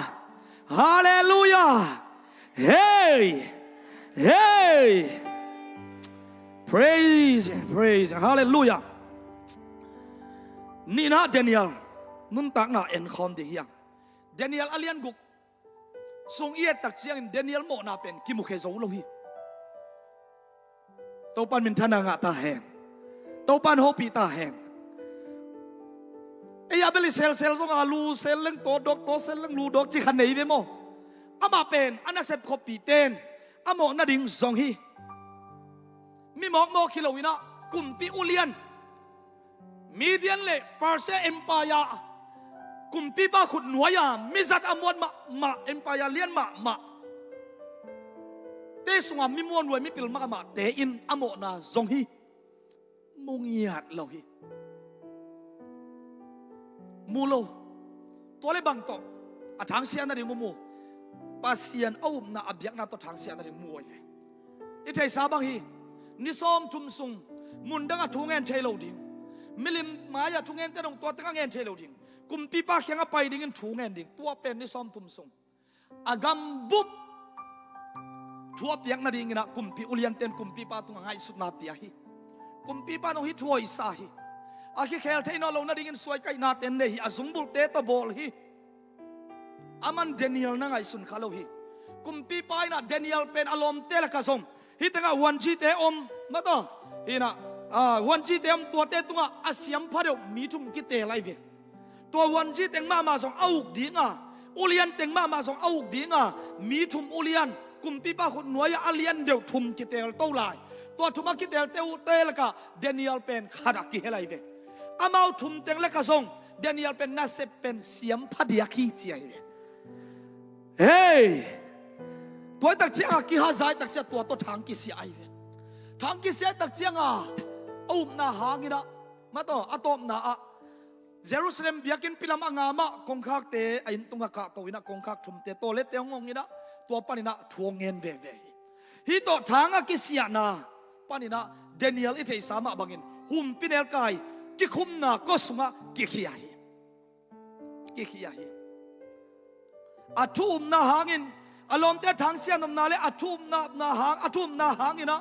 Halleluiah. Hei! Hei! Praise, praise. Halleluiah. Nihna, Daniel nuntakna en khawm ding hi hang. Daniel a lian guk sung i et tak ciangin Daniel mawhna pen kimukhe zo lo hi. Topa in minthanna ngah ta hen. Topa in hopih ta hen. Ei a bel i selsel zong a, lu sel leng tawdawk, taw sel leng ludawk ci kha nei ve maw? Amah pen a nasep khuapihte in a mawh nading zong hi. Mi mawkmawk hi lo in ah, kumpi ulian, Median le Persia Empire kumpipa khut nuai-a mizat a muan mahmah, empire lian mahmah te sungah mi muanhuai, mipil mahmahte in a mawhna zong hi. Mu ngiat lo hi. Mu lo. Tua le bang tawh a thangsiah nading mu mu? Pasian a upna, a biakna tawh thangsiah nading mu ahi ve. I theihsa bang hi, ni sawmthum sung mundangah thu ngen thei lo ding, milim mai-ah thungente dong tua tengah ngen thei lo ding, kumpipa kiangah pai dingin thu ngen ding, tua pen ni sawmthum sung a gambup thu a piak nadingin ah kumpi ulianten kumpipa tungah ngaihsutna pia hi. Kumpipa in hong hi thuaisa hi. A kikhel thei nawn lo nadingin suaikaihnaten nei hi, a zungbulhte tawh bawl hi. Aman Daniel na ngaihsun kha lo hi. Kumpipa in ah Daniel pen a lawmte lakah zong, hih tengah huanjite om, mataw, hi in ah, ah, huanjite om, tuate tungah a siampha deuh mi thum kiteel ahi ve. Tua uanzi teng mahmah zong a uk dinga, ulian teng mahmah zong a uk dinga, mi thum ulian, kumpipa khut nuai-ah a lian deuh thum kiteel to lai. Tua thum a kiteel te uh te lakah Daniel pen khat a kihel ahi ve. Amau thum teng lakah zong Daniel pen nasep pen siam phadiak hi ci ahi ve. Hei! Tua i tak cianga kihazai tak cia tua tawh thang kisia ahi ve. Thang kisia i tak cianga a upna hanginah, mataw, a tawpna ah Jerusalem biakinn pilam a ngamah kongkhakte a inn tungah kahto inah kongkhak thumte tawlette hong hong inah tua paninah thu hong ngen veve hi. Hih tawh thang a kisiahna paninah Daniel i theihsa mah bangin humpinelkai kikhumna kua sungah kikhia hi. Kikhia hi. A thu upna hangin, a lawmte thangsiah nopna le a thu upna, upna hang, a thu upna hanginah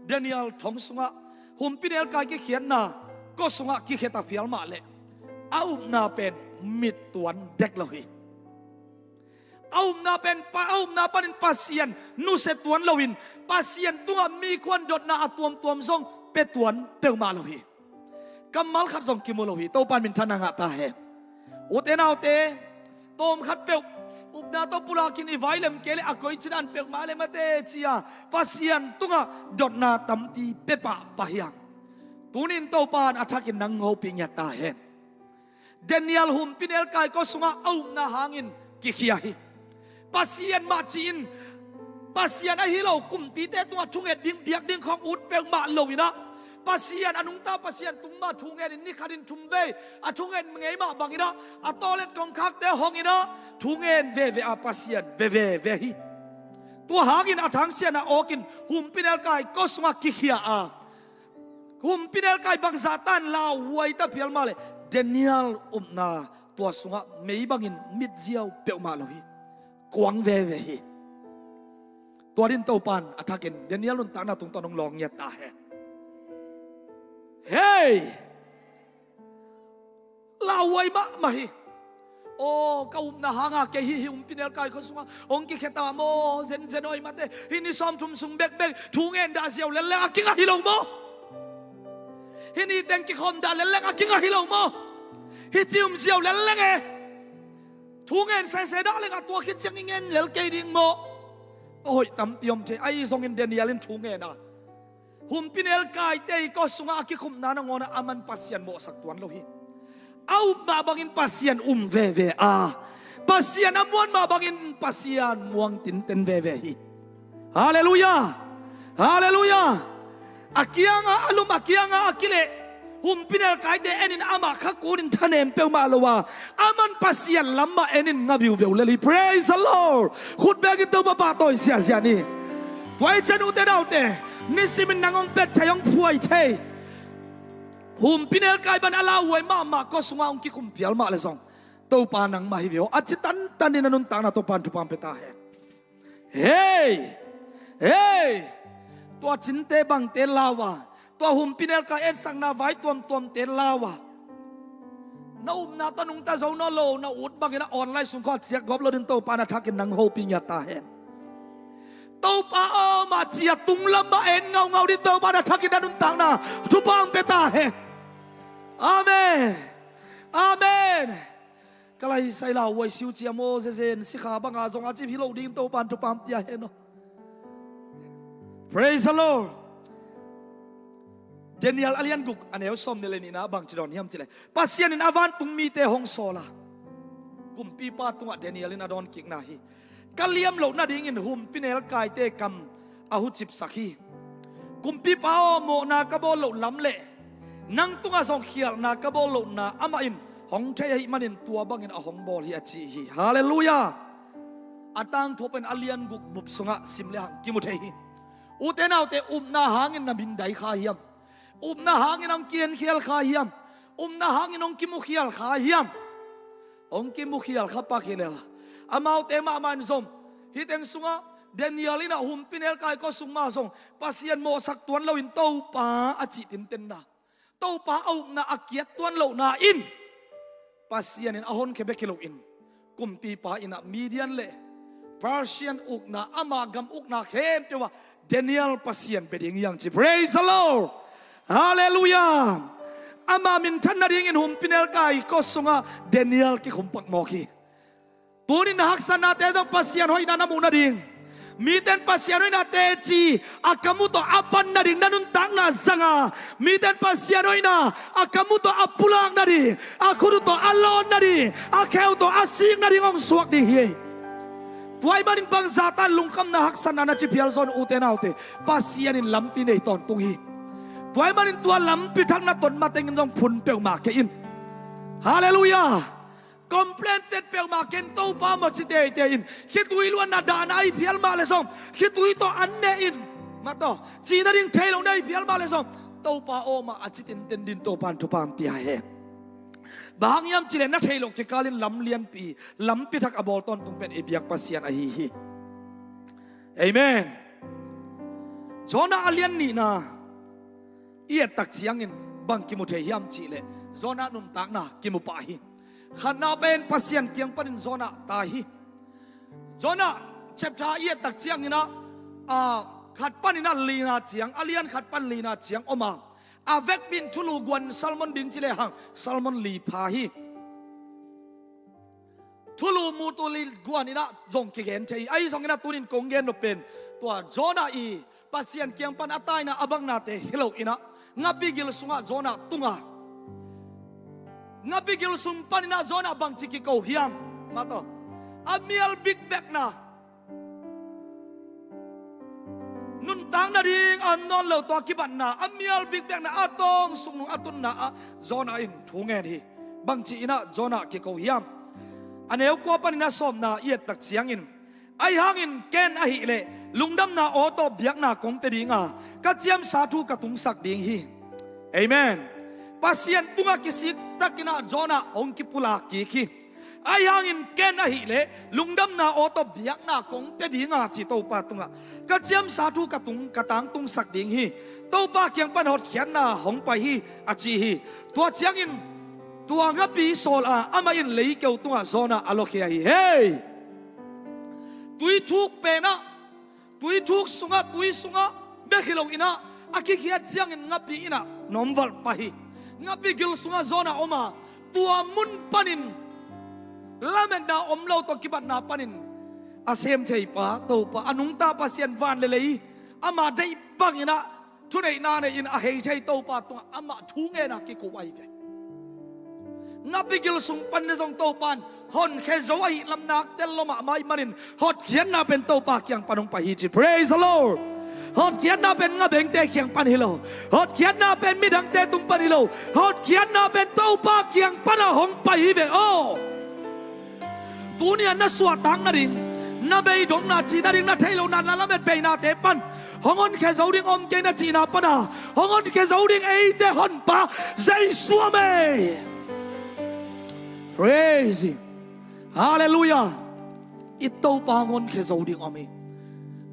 Daniel thong sungah humpinelkai kikhiatna kua sungah kikhiat a phial mah leh a upna pen mittuan dek lo hi. A upna pen pa, a upna panin Pasian nusia tuan loin Pasian tungah mikhuan dotna a tuamtuam zong pia tuan peuhmah lo hi. Kammal khat zong kimu lo hi. Topa in minthanna ngah ta hen. Ute naute, tawm khat peuh upna tawh pulakin i vai lem kei le a koi cinan peuhmah le mate cia Pasian tungah dotna tampi pia pahpah hiam? Tunin Topa in a thakin nang hopih ngiat ta hen. Daniel humpinelkai kua sungah a upna hangin kikhia hi. Pasian mah ci-in, Pasian ahi lo kumpite tungah thunget ding, biak ding khawng ut peuhmah loinah, Pasian a nungta Pasian tung mah thungenin ni khatin thum vei a thunget ngei mah banginah a tawlet kongkhakte honginah thungen veve a Pasian bia veve hi. Tua hangin a thangsiahna awkin humpinelkai kua sungah kikhia a, humpinelkai bangzah tan lauhuai ta phial mah leh Daniel upna tua sungah mei bangin mitziau peuhmah lo hi. Kuang veve hi. Tua din Topa in a thakin Daniel nuntakna tungtawn hong lawng ngiat ta hen. Hei! Lauhuai mahmah hi. Aw, ka upna hanga kei hih, hih humpinelkai kua sungah hong kikheta maw, zenzen awi mate, hih ni sawmthum sung bekbek thungen dah ziau lelleng a kingah hi lo maw? Hih ni teng kikhawm dah lelleng a kingah hi lo maw? Hih ci um ziau lelleng e. Thungen sese dah leng a tua khit ciang i ngen lel kei ding maw? Ka hoih tampi om thei, ahi zongin Daniel in thungen a, humpinelkaite i kua sungah a kikhumna nangawnah aman Pasian mawhsak tuan lo hi. A up mah bangin Pasian um veve a, Pasian a muan mah bangin Pasian muang tinten veve hi. Halleluiah. Halleluiah. A kiangah a lum, a kiangah a kileh, humpinelkaite enin amah kha kunin thanem peuhmah lo a, aman Pasian lam mah enin nga viuveu lel hi. Praise the Lord. Khut bekin Topa pahtawi siahsiah ni. Tua i ciang ute naute, nisimin nang hong pet thei, hong phuai thei, humpinelkai ban a lauhuai mahmah kua sungah hong kikhum phial mah le zong, Topa nangmah hi ve aw, a ci tantanin a nuntakna Topa in thupha hong pia ta hen. Hei! Hei! Tua cinte bangte lau a, tua humpinelkai etsakna vai tuamtuamte lau a, na upna tawh nungta zo nawn lo, na ut bangin a online sung khawng a ciak gawp lo din Topa in a thakin nang hopih ngiat ta hen. Topa aw, mah ci a tunglam mah en ngaungau din Topa in a thakin a nuntakna thupha hong pia ta hen. Amen. Amen. Ka laisai lauhuai siu cia maw, zezen sikha banga zong a cip hi lo dingin Topa in thupha hong pia hen aw. Praise the Lord. Daniel a lian guk a neu sawm nih le nihna bang ci dawn hiam cih leh, Pasian in a vantung mite hong sawl a, kumpipa tungah Daniel in a dawnkikna hi. Ka liam loh nadingin humpinelkaite kam a hucipsak hi. Kumpipa aw, mawhna ka bawl loh lam le nang tungah zong khialhna ka bawl lohna amah in hong thei ahih manin tua bangin a hong bawl hi, a ci hi. Halleluiah. A tangthu pen a lian guk bup sungah sim le hang kimu thei hi. Ute naute, upna hangin na mindai kha hiam? Upna hangin hong kienkhial kha hiam? Upna hangin hong kimukhial kha hiam? Hong kimukhial kha pak hi lel. Amaute mahmah in zong, hih teng sungah Daniel in a humpinelkai kua sung mah zong Pasian mawhsak tuan loin Topa a cih tintenna, Topa a upna a kiat tuan lohna in Pasian in a honkhia bek hi loin kumpipa in a Median le Persian ukna, ama gam ukna khempeuh ah Daniel Pasian bia ding hi hang ci. Praise the Lord. Halleluiah. Ama minthan nadingin humpinelkai kua sungah Daniel kikhumpak mawk hi. Tunin na haksatnate zong Pasian hoihna na muh nading, miten Pasian hoihna teci a kam uh tawh a pan nading na nuntakna zanga, miten Pasian hoihna a kam uh tawh a pulak nading, a khut uh tawh a lawn nading, a kheu tawh a sik nading hong suak ding hi. Tua ahih manin bangzah tan lungkhamna haksatna na ci phial zaw un, ute naute, Pasian in lampi nei tawntung hi. Tua ahih manin tua lampi thak na tot matengin zong phun peuhmah kei in. Halleluiah. Complain tet peuhmah kei in, Topa maw ci teitei in. Khitui luanna dahna ahih phial mah leh zong khitui tawh an ne in, mah tawh cih nading thei lo na hih phial mah leh zong, Topa aw mah a ci tinten din Topa in thupha hong pia hen. Bang hang hiam cih leh na theih loh kikalin lam lianpi, lampi thak a bawl tawntung pen i biak Pasian ahi hi. Amen. Jonah a lian nihna i et tak ciangin bang kimu thei hiam cih leh Jonah nuntakna kimu pah hi. Khatna pen Pasian kiang panin Jonah tai hi. Jonah chapter i et tak ciangin ah, a, khat panin ah lina ciang, a lian khat pan lina ciang om a, a vekpi in thulu guan Salmon ding ci lehang Salmon li pha hi. Thulu mutu li guan in ah zong kigen thei hi. Ahi zongin ah tunin kong gen nop pen tua Jonah i Pasian kiang pan a taina a bangnate hi lo in ah, ngapi gil sungah Jonah tung a, ngapi gil sung panin ah Jonah bangci kiko hiam, mah tawh, a mial bikbekna, nuntak nading a om nawn lo tawh a kibatna, a mial bikbekna, a tawng sung nung a tunna ah Jonah in thu ngen hi. Bangci in ah Jonah kiko hiam? A neu kua panin a sawmna i et tak ciangin, ahi hangin ken ahih leh lungdamna aw tawh biakna kong pia ding a, ka ciamsa thu ka tungsak ding hi. Amen. Pasian tungah kisik takin ah Jonah hong kipulak kik hi. Ahi hangin ken ahih leh lungdamna aw tawh biakna kong pia ding a, ci Topa tungah, ka ciamsa thu ka tung, ka tangtungsak ding hi. Topa kiang pan hotkhiatna hong pai hi, a ci hi. Tua ciangin tua ngapi sawl a, amah in leikeu tungah Jonah a lawkhia hi. Hei! Tui thuk pen ah, tui thuk sungah, tui sungah bek hi lo in ah, a kikhiat ciangin ngapi in ah na om valh pah hi. Ngapi gil sungah Jonah om a, tua mun panin lametna om lo tawh kibatna panin a sem theipa Topa, a nungta Pasian, van le lei, ama deih bangin ah thuneihna nei in a hei thei Topa tungah amah thu ngen a kiko ahi ve. Ngapi gil sung panin zong Topa in honkhia zo ahih lam nak tel lo mahmah ahih manin hotkhiatna pen Topa kiang pan hong pai hi ci. Praise the Lord. Hotkhiatna pen ngabengte kiang pan hi lo. Hotkhiatna pen midangte tung pan hi lo. Hotkhiatna pen Topa kiang pan a hong pai hi ve aw. Tuni-a na suahtak nading, na beidongna cih nading, na theih lohna, na lamet beihnate pan hong honkhia zo ding om kei na cihna pana hong honkhia zo ding eite Honpa Jesu om e. Praise Him. Halleluiah. I Topa hong honkhia zo ding om hi.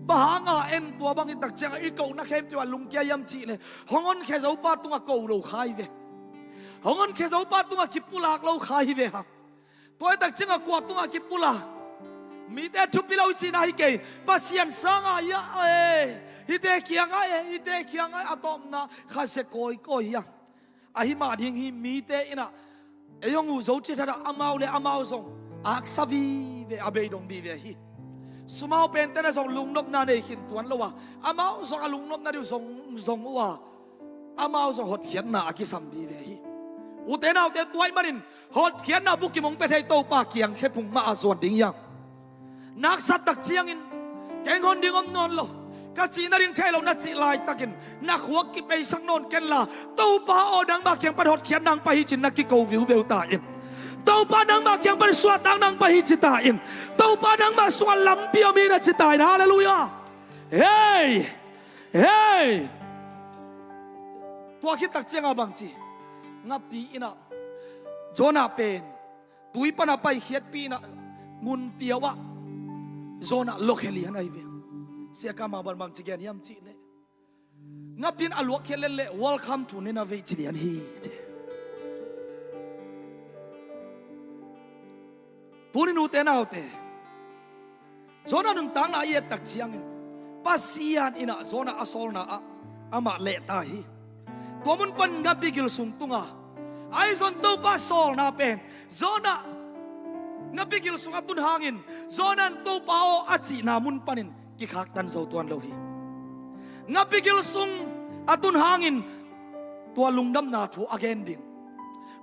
Bang hanga en tua bang i tak ciangah i kohna khempeuh ah lungkia hiam cih leh hong honkhia zo pa tungah ko lo kha hi ve. Hong honkhia zo pa tungah kipulak lo kha hi ve hang. Tua i tak ciangah kua tungah kipulak? Mite thupi lo i cihna hi kei. Pasian sanga hi a, e, hite kiangah, e, hite kiangah a tawpna khasia kawikawi hi a. Ahi mah ding hi, mite in ah ei hong uh zo cih thadah amau le amau zong aksa vive, a beidong vive hi. Sumau pente na zong lungnopna nei khin tuan lo a, amau zong a lungnopna dih uh zong, zong uh a, amau zong hotkhiatna a kisam vive hi. Ute naute, tua ahih manin hotkhiatna bukim hong pia thei Topa kiang khephung mah a zuan ding hiam? Na haksat tak ciangin keng hon ding om nawn lo, ka cih nading thei lo na cih laitakin na khuak kipeisak nawn kenla, Topa aw, nangmah kiang pan hotkhiatna hong pai hi cin na kiko viuveu ta in. Topa, nangmah kiang pan suahtakna hong pai hi ci ta in. Topa, nangmah sungah lampi om hi na ci ta in. Halleluiah. Hei! Hei! Tua khit tak cianga bangci? Ngapi in ah Jonah pen tui pana paikhiatpi in ah ngunpi ah Jonah lawkhia lian ahi ve. Siaka mah bang bangci gen hiam cih leh, ngapi in a luakkhiat lel leh, "Welcome to Nineveh," ci lian hi. Tuni nute naute, Jonah nuntakna i et tak ciangin Pasian in ah Jonah a sawlna ah amah lehta hi. Tua mun pan ngapi gil sung tunga Ahi zong Topa sawlna pen Jonah ngapi gil sungah tun hangin Jonah in Topa aw a cihna mun panin kikhaktan zo tuan lo hi. Ngapi gil sung a tun hangin tua lungdamna thu a gen ding,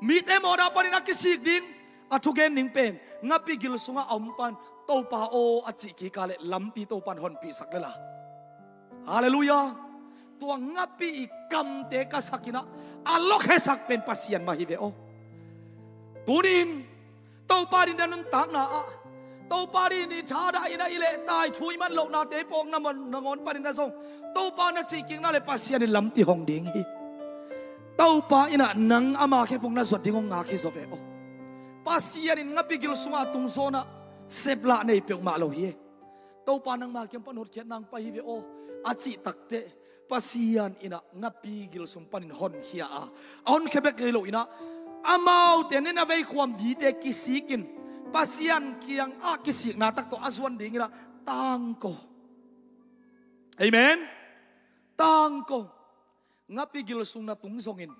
mite mawhna panin a kisik ding, a thugen ding pen ngapi gil sungah a om pan Topa aw a cih kik a leh lampi Topa in honpihsak lel a. Halleluiah. Tua ngapi i kamte ka sakin ah a lawkhesak pen Pasian mah hi ve aw. Tuni-in Topa din na nuntakna ah, Topa din i thadah in ah i lehtai thu i man lohnate pawk na man nangawn panin ah zong Topa na cihkikna le Pasian in lampi hong ding hi. Topa in ah nang ama khephung na zuat ding hong ngak hi zaw ve aw. Pasian in ngapi gil sungah a tung Jonah seplah nei peuhmah lo hi. Topa nangma kiang pan hotkhiatna hong pai hi ve aw a cih takteh Pasian in ah ngapi gil sung panin honkhia a, a honkhia bek hi lo in ah amaute Nineveh khua mite kisikin Pasian kiangah kisikna tak tawh a zuan dingin ah tangko. Amen. Tangko. Ngapi gil sung na tung zongin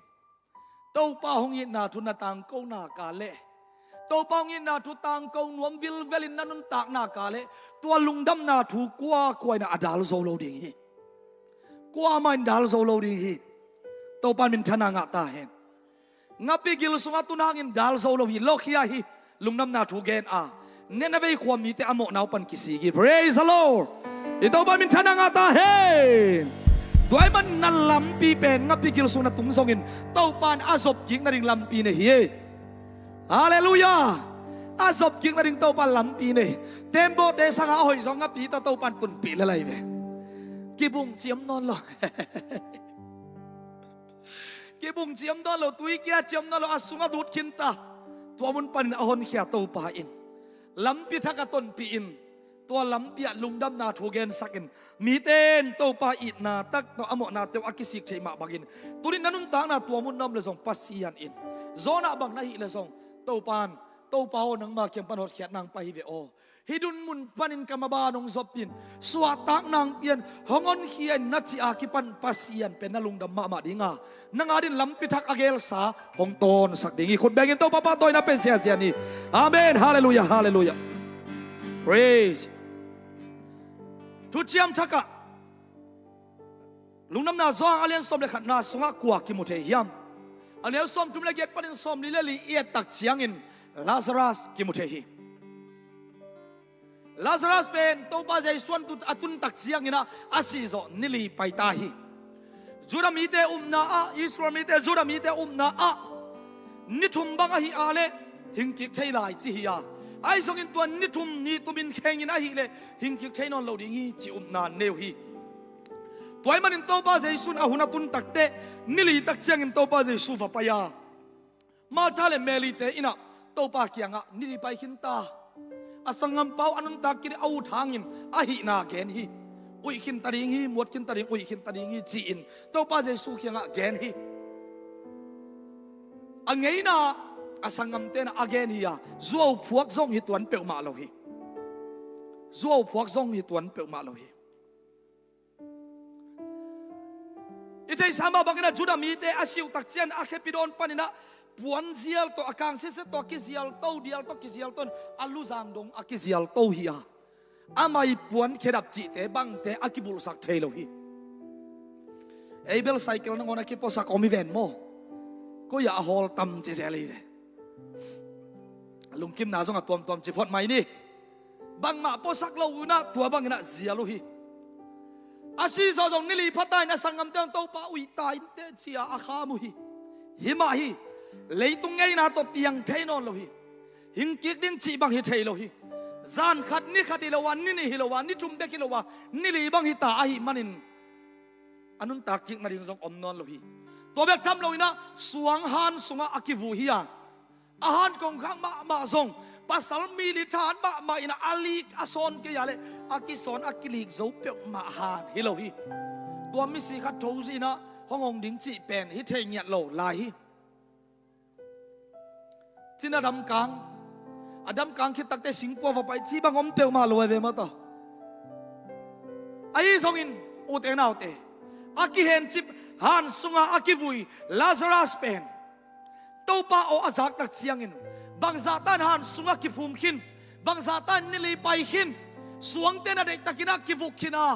Topa hong itna thu na tangko nak leh, Topa hong itna thu tangko nuam vilvelin na nuntak nak leh, tua lungdamna thu kuakua in ah a dal zo lo ding hi. Kuamah in dal zo lo ding hi. Topa in minthanna ngah ta hen. Ngapi gil sungah tun hangin dal zo lo hi, lawkhia hi. Lungdamna thu gen a, Nineveh khua mite a mawhna uh pan kisik hi. Praise the Lord. I Topa in minthanna ngah ta hen. Tua ahih manin na lampi pen ngapi gil sung na tung zongin Topa in a zopkik nading lampi nei hi. Halleluiah. A zopkik nading Topa in lampi nei. Tembaw te sangah a hoih zong ngapi tawh Topa in tunpih lel hi ve. Kibung ciam nawn lo. Kibung ciam nawn lo, tui kia ciam nawn lo, a sungah lut khin ta. Tua mun panin a honkhia Topa in lampi thak a tonpih in, tua lampi ah lungdamna thu gensakin, mite in Topa itna tak tawh a mawhnate uh a kisik theih mah bangin, tuni-in na nuntakna tua mun na om leh zong Pasian in, Jonah bang na hih leh zong Topa in, Topa aw nangma kiang pan hotkhiatna hong pai hi ve aw. Hih dun mun panin ka maban hong zopin, suahtakna hong pian, hong honkhia in na cih a kipan Pasian pen na lungdam mahmah ding a, nang adingin lampi thak a gelsa hong tawnsak ding hi. Khut bengin Topa pahtawina pe ziazia ni. Amen. Halleluiah, halleluiah. Praise. Thuciam Thak ah Lungdamna Johan a lian sawm le khatna sungah kua kimu thei hiam? A neu sawmthum le giat panin sawmli le li i et tak ciangin Lazarus kimu thei hi. Lazarus pen Topa Jesu a tun, a tun tak ciangin ah a si zawh ni li pai ta hi. Judah mite upna ah, Israel mite, Judah mite upna ah ni thum bang ahi a leh hing kik thei lai ci hi a, ahi zongin tua ni thum ni tumin khengin ahih leh hing kik thei nawn lo ding hi ci upna nei uh hi. Tua ahih manin Topa Jesu in a hun a tun takteh ni li tak ciangin Topa Jesu va pai a, Martha le Mary te in ah Topa kiangah ni li pai khin ta, a sanggampa uh a nuntak kik ding a ut hangin a hihna gen hi. Uih khin ta ding hi, muat khin ta ding, uih khin ta ding hi ci-in Topa Jesu kiangah gen hi. A ngeina a sanggamte in ah a gen hi a, zuauphuak zong hi tuan peuhmah lo hi. Zuauphuak zong hi tuan peuhmah lo hi. I theihsa mah bangin ah Judah mite a si uh tak ciang a khepi dawn panin ah puanzial tawh, a kangsiasia tawh a kizial to, dial tawh kizial to in a luzang dong a kizial to hi a, a mai puan khedap cihte bangte a kibulhsak thei lo hi. Ei bel cycle nangawn a kipuasak om hi ven maw? Koi-ah a hawl tam ci zel hi ve. Lungkimna zong a tuamtuam ci phot mai ni. Bangmah puasak lo uh in ah tua bangin ah zial uh hi. A si zawh zong ni li pha ta in a sanggamte in Topa uih ta inteh ci-a a kham uh hi. Hi mah hi. Leitung ngeina tawh piang thei nawn lo hi. Hing kik ding cih bang hi thei lo hi. Zan khat ni khat hi lo a, ni nih hi lo a, ni thum bek hi lo a, ni li bang hi ta ahih manin a nuntak kik nading zong om nawn lo hi. Tua bek tham lo in ah suang han sungah a kivuh hi a, a han kongkhak mahmah zong pasal mi li than mahmah in ah a lik a sawn kei a leh a kisawn a kilik zo peuhmah han hi lo hi. Tua misi khat thozih in ah hong hong ding cih pen hi thei ngiat lo lai hi. Cina damkang, a damkang khit takteh singpua va pai cih bang om peuhmah lo a ve maw taw. Ahi zongin ute naute, a kihencip han sungah a kivui Lazarus pen Topa aw a zak tak ciangin bangzah tan han sungah kiphum khin, bangzah tan nilei pai khin, suangte na deihtakin ah kivuk khin a,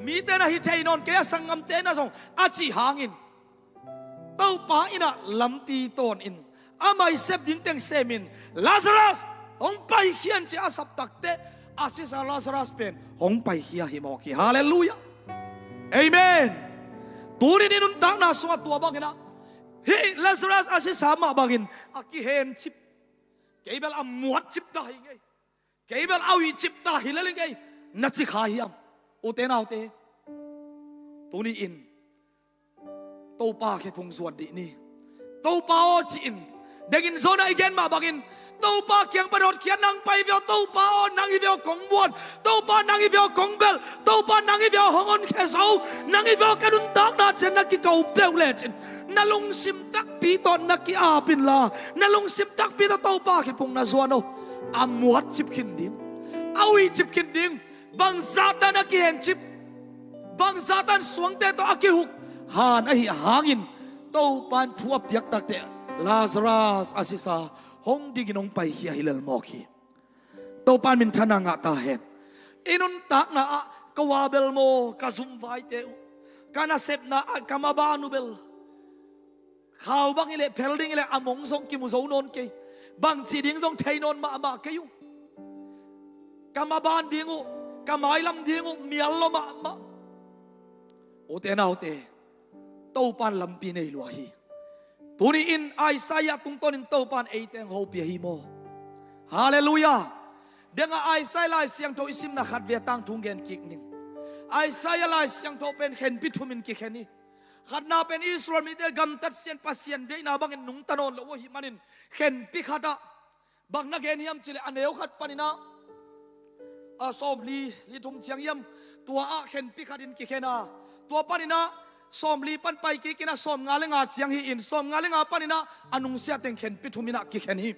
mite na hi thei nawn kei a, sanggamte na zong a cih hangin Topa in ah lampi tawn in, amah i sep ding teng semin, Lazarus, hong paikhia in ci a sap takteh a sisa Lazarus pen hong paikhia hi mawk hi. Halleluiah. Amen. Tuni-in i nuntakna sungah tua bangin ah hih Lazarus a sisa mah bangin a kihencip, kei bel a muatcip ta hi ing ei, kei bel a uihcip ta hi lel ing ei, na ci kha hiam? Ute naute, tuni-in Topa khephung zuan dih ni. Topa aw ci-in, dengin zong a i gen mah bangin, Topa kiang pan hotkhiat nang pai ve aw, Topa aw nang hi ve aw kong muan, Topa nang hi ve aw kong bel, Topa nang hi ve aw hong honkhia zo, nang hi ve aw ka nuntakna ciang na kiko peuh lecin, na lungsim takpi tawh na ki-ap inla, na lungsim takpi tawh Topa khephung na zuan aw, a muatcip khin ding, a uihcip khin ding. Bangzah tan a kihencip, bangzah tan suangte tawh a kihuk han ahih hangin, Topa in thu a piak takteh Lazarus a sisa hong dingin hong paikhia hi lel mawk hi. Topa in minthanna ngah ta hen. I nuntakna ah ka ua bel maw, ka zumvaite uh, ka nasepna ah ka maban uh bel, khau bang i leh, phel ding i leh a mong zong kimu zo nawn kei, bangci ding zong thei nawn mahmah kei uh. Ka maban ding uh, ka mailam ding uh mial lua mahmah. Ute naute, Topa in lampi nei lua hi. Tuni-in Isaiah tungtawnin Topa in eite hong hopih ahi maw? Halleluiah. Dengah Isaiah Lai Siangtho i simna khat vei a tangthu gen kik ning. Isaiah Lai Siangtho pen khenpi thumin kikhen hi. Khatna pen Israel mite gamtat sian Pasian deihna bangin nungta nawn lo uh ahih manin khenpi khatah bang na gen hiam cih leh a neu khat panin ah, a sawmli, li thum ciang hiam, tua ah khenpi khatin kikhen a, tua panin ah sawmli pan pai kikin ah sawmnga le nga ciang hi-in, sawmnga le nga panin ah a nungsiah teng khenpi thumin ah kikhen hi.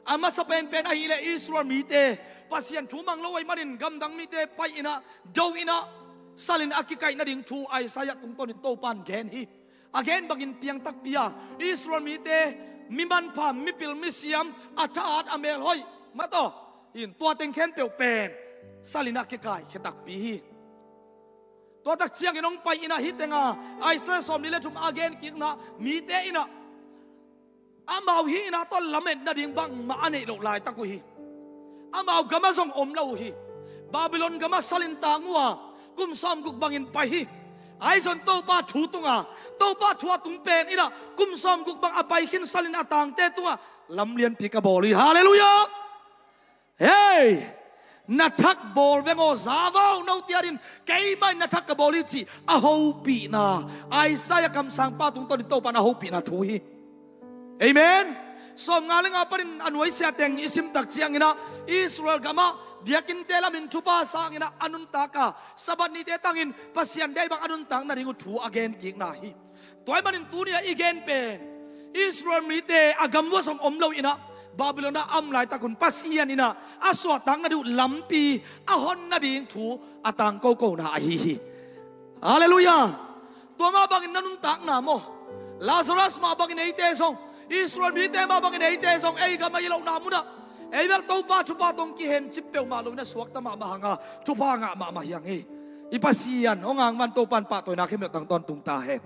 A masa penpen ahih leh Israel mite Pasian thu mang lo ahih manin gamdang mite pai-in ah, do-in ah, salin a kikaih nading thu Isaiah tungtawnin Topa in gen hi. A gen bangin piang takpi a, Israel mite mi manpha, mipil, misiam, a thahat, a melhoih, mataw, in tua teng khempeuh pen salin a kikaikhia takpi hi. Tua tak ciangin hong pai-in ah hih teng a, Isaiah sawmli le thum a gen kikna mite in ah amau hihna tawh lamet nading bangmah a neih loh laitak uh hi. Amau gamah zong om lo uh hi. Babylon gamah salin tang uh a, kum sawmguk bangin pai hi. Ahi zong Topa thu tunga, Topa thu a tung pen in ah kum sawmguk bang a pai khin salin a tangte tungah lam lianpi ka bawl hi. Halleluiah. Hei, na thak bawl veng aw, za vau, note adingin keimah in na thak ka bawl hi cih a hopihna, Isaiah kamsangpa tungtawnin Topa in a hopihna thu hi. Amen. Sawmnga le nga panin a nuaisiah teng i sim tak ciangin ah Israel gamah biakinnte lamin thupha sangin ah a nuntak a, Sabbath nite tangin Pasian deih bang a nuntak nading uh thu a gen kikna hi. Tua ahih manin tuni-ah i gen pen Israel mite a gam uah zong om lo in ah Babylon ah a om laitak un Pasian in ah a suahtak nading uh lampi a hon nading thu a tangkokona ahi hi. Halleluiah. Tua mah bangin na nuntakna maw, Lazarus mah bangin eite zong, Israel mite mah bangin eite zong ei gam a i lohna munah ei bel Topa thupha tawh hong kihencip peuhmah loin a suakta mahmah hanga thupha ngah mahmah hi hang hi. I Pasian hong hang man Topa in pahtawina khempeuh tang tawntung ta hen.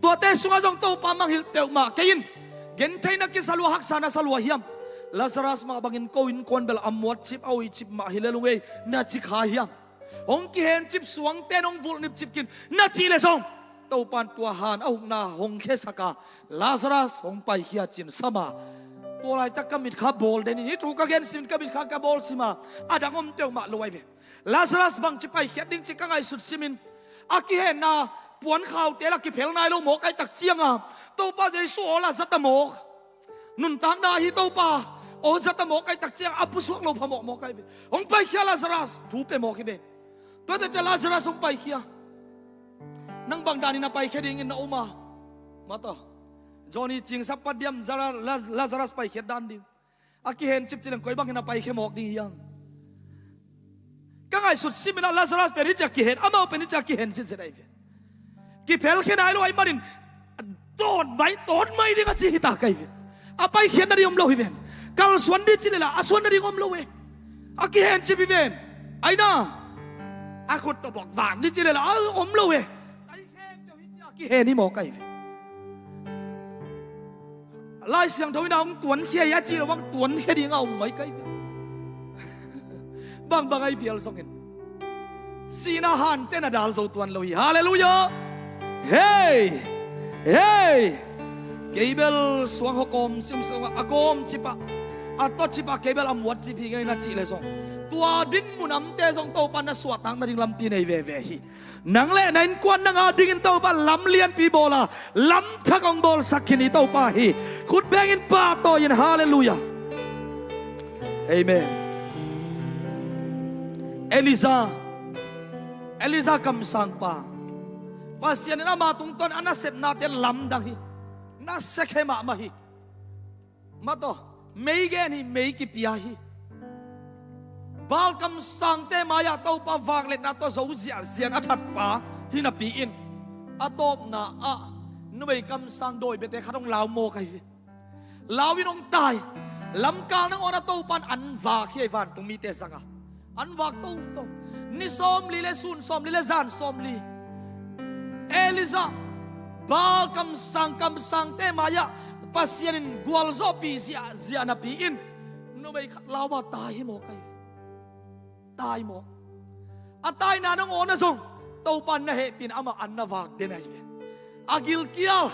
Tuate sungah zong Topa mangngilh peuhmah kei in. Gentheihna kisa lua, haksa na sa lua hiam? Lazarus mah bangin ko innkuan bel a muatcip a uicip mah hi lel ung ei, na ci kha hiam? Hong kihencip, suangte in hong vulhnipcip khin, na cih leh zong Topa in tua han a hukna hong khiasak a, Lazarus hong paikhia cin sam a. Tua laitak ka mitkha bawl den in, hih thu ka gen simin ka mitkha ka bawl sim a, a dang om peuhmah lo ahi ve. Lazarus bangci paikhiat ding ci ka ngaihsut simin, a kihenna puan khaute la kiphel nai lo mawk ahih tak cianga Topa Jesu aw la zat a mawk. Nuntakna hi Topa aw zat a mawk ahih tak cianga a pusuak lo pha mawkmawk ahi ve. Hong paikhia Lazarus thu pia mawk hi ve. Tuate ciang Lazarus hong paikhia. Nang bang danin a paikhia dingin na um a? Mata, Johnny Cingsak pat diam Zara-, Laz-, Lazarus paikhiat dan ding. A kihencip ci leng koi bangin a paikhia mawk ding hiam? Ka ngaihsut simin ah Lazarus pen hih ciang kihen, amau pen hih ciang kihen zitziat ahi ve. Kiphelkhia nai lo ahih manin tawn mai, tawn mai ding a ci hi ta ka hi ve. A paikhiat nading om lo hi ven. Kalsuan ding ci leh lah a suan nading om lo e. A kihencip hi ven. Aina, a khut tawh bawk vak ding ci leh lah a om lo e. A i khempeuh hi ci a kihen hi mawk ahi ve. Lai Siangtho in a hong tuankhia hi a ci lo bang tuankhia ding a om mai kai ve. Bangbang ahi pial zongin sihna hante na dal zo tuan lo hi. Halleluiah. Hei, hei. Kei bel suang hawkawm simsim a kawm cipah, a tawcipah kei bel a muat cip hi ngei na cih leh zong, tua dinmun amte zong Topa na suahtak nading lampi nei veve hi. Nang le na innkuan nang adingin Topa lam lianpi bawl a, lam thak hong bawlsak khin hi Topa hi. Khut bengin pahtawi in. Halleluiah. Amen. Elijah, Elijah kamsangpa, Pasian in ama tungtawn a nasepnate lamdang hi. Nasia khe mahmah hi. Mataw, mei gen hi, mei kipia hi. Baal kamsangte mai-ah Topa vangliatna tawh zo ziahziah a thatpa hi napi-in, a tawpna ah numei kamsang dawi biate khat hong lau mawk ahi ve. Lau in hong tai. Lamkal nangawn a Topa in an vak hi ei, vantung mite zanga an vak toto. Ni sawmli le sun sawmli le zan sawmli Elijah Baal kamsang, kamsangte mai-ah Pasian in gualzawhpih ziahziah napi-in numei khat lau a tai hi mawk ahi. Tai mawk. A taina nangawn ah zong Topa in na hehpih in amah an na vak den ahi ve. A gilkial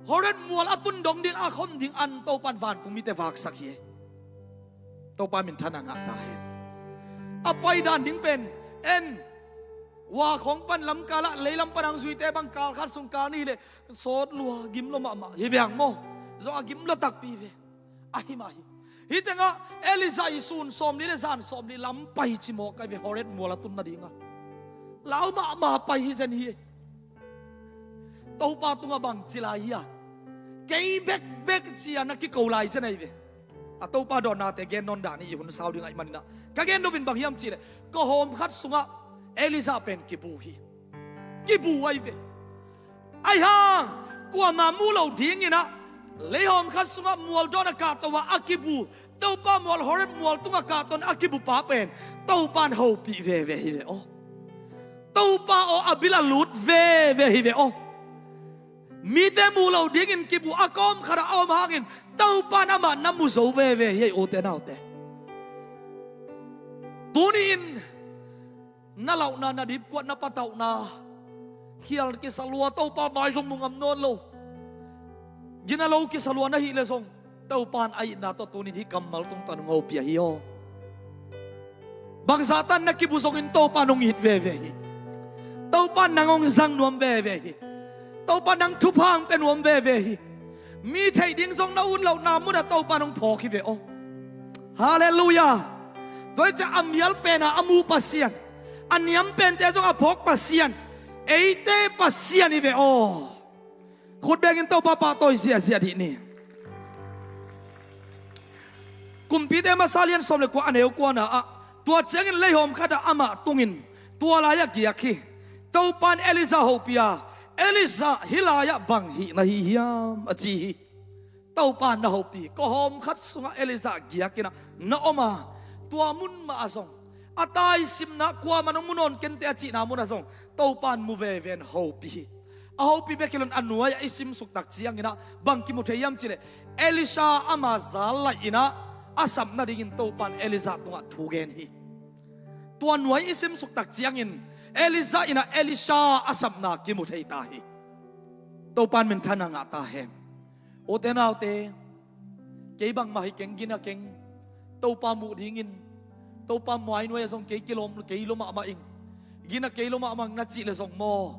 Horeb mual a tun dong ding a khom ding an Topa in vantung mite vaksak hi. Topa minthanna ngah ta hen. A paidan ding pen en, wa khawng pan lamkal ah leilam pan hang zuite bang kal khat sung kal ni hileh sawt lua, gim lua mahmah hi veng maw? Zong a gim lua takpi ve. Ahi mah hi. Hih tengah Elijah i sun sawmli le zan sawmli lam pai ci mawk ahi ve, Horeb mual a tun nadingah. Lau mahmah pai hi zen hi. Topa tungah bang ci lai hi a, kei bekbek ci-a na kiko lai zen ahi ve. A Topa dawnnate gen nawn dan hi i hun sau ding ahih manin ah ka gen nopin bang hiam cihleh, kawhawm khat sungah Elijah pen kibu hi. Kibu ahi ve. Ahi hang kuamah mu lo dingin ah leihawm khat sungah mual dawn a kahto a a kibu, Topa mual Horeb mual tungah kahto in a kibu pa pen Topa in hopih veve hi ve aw. Topa aw a bil a lut veve hi ve aw. Mite mu lo dingin kibu a kawm khat ah a om hangin Topa in amah na mu zo veve hi ei, ute naute. Tuni-in na lauhna, na dipkuat, na patauhna khial kisa lua, Topa mai zong mu ngam nawn lo. Gina lo kisa lua na hih leh zong Topa in a itna tawh tuni-in hih kammal tungtawn hong hopih ahi aw. Bangzah tan na kibu zongin Topa in hong it veve hi. Topa in nang hong zang nuam veve hi. Topa in nang thupha hong pia nuam veve hi. Mi theih ding zong na ut lohna munah Topa in hong phawk hi ve aw. Halleluiah. Tua hi ciah a mial penah a mu Pasian, a niam pente zong a phawk Pasian, eite Pasian hi ve aw. Khut bengin Topa pahtawi ziahziah dih ni. Kumpite masa lian sawm le kua a neu kuana ah, tua ciangin leihawm khatah amah tungin tua lai-ah giak hi. Topa in Elijah hopih a, Elijah, hih lai-ah bang hih na hi hiam, a ci hi. Topa in na hopih. Kawhawm khat sungah Elijah giak in ah na om a, tua mun mah ah zong, a taisimna kuamah nong mu nawn kente a cihna munah zong Topa in mu veve in hopih hi. A hopih bek hi lo in a nuai-ah i simsuk tak ciangin ah bang kimu thei hiam cihleh, Elisha ama zal laih in ah a sap nadingin Topa in Elijah tungah thu gen hi. Tua nuai i simsuk tak ciangin Elijah in ah Elisha a sapna kimu thei ta hi. Topa in minthanna ngah ta hen. Ute naute, kei bangmah hi keng, gina keng, Topa muh dingin, Topa muai nuai-ah zong kei kilawm, kei lua mahmah ing, gina kei lua mahmah ing na cih leh zong maw,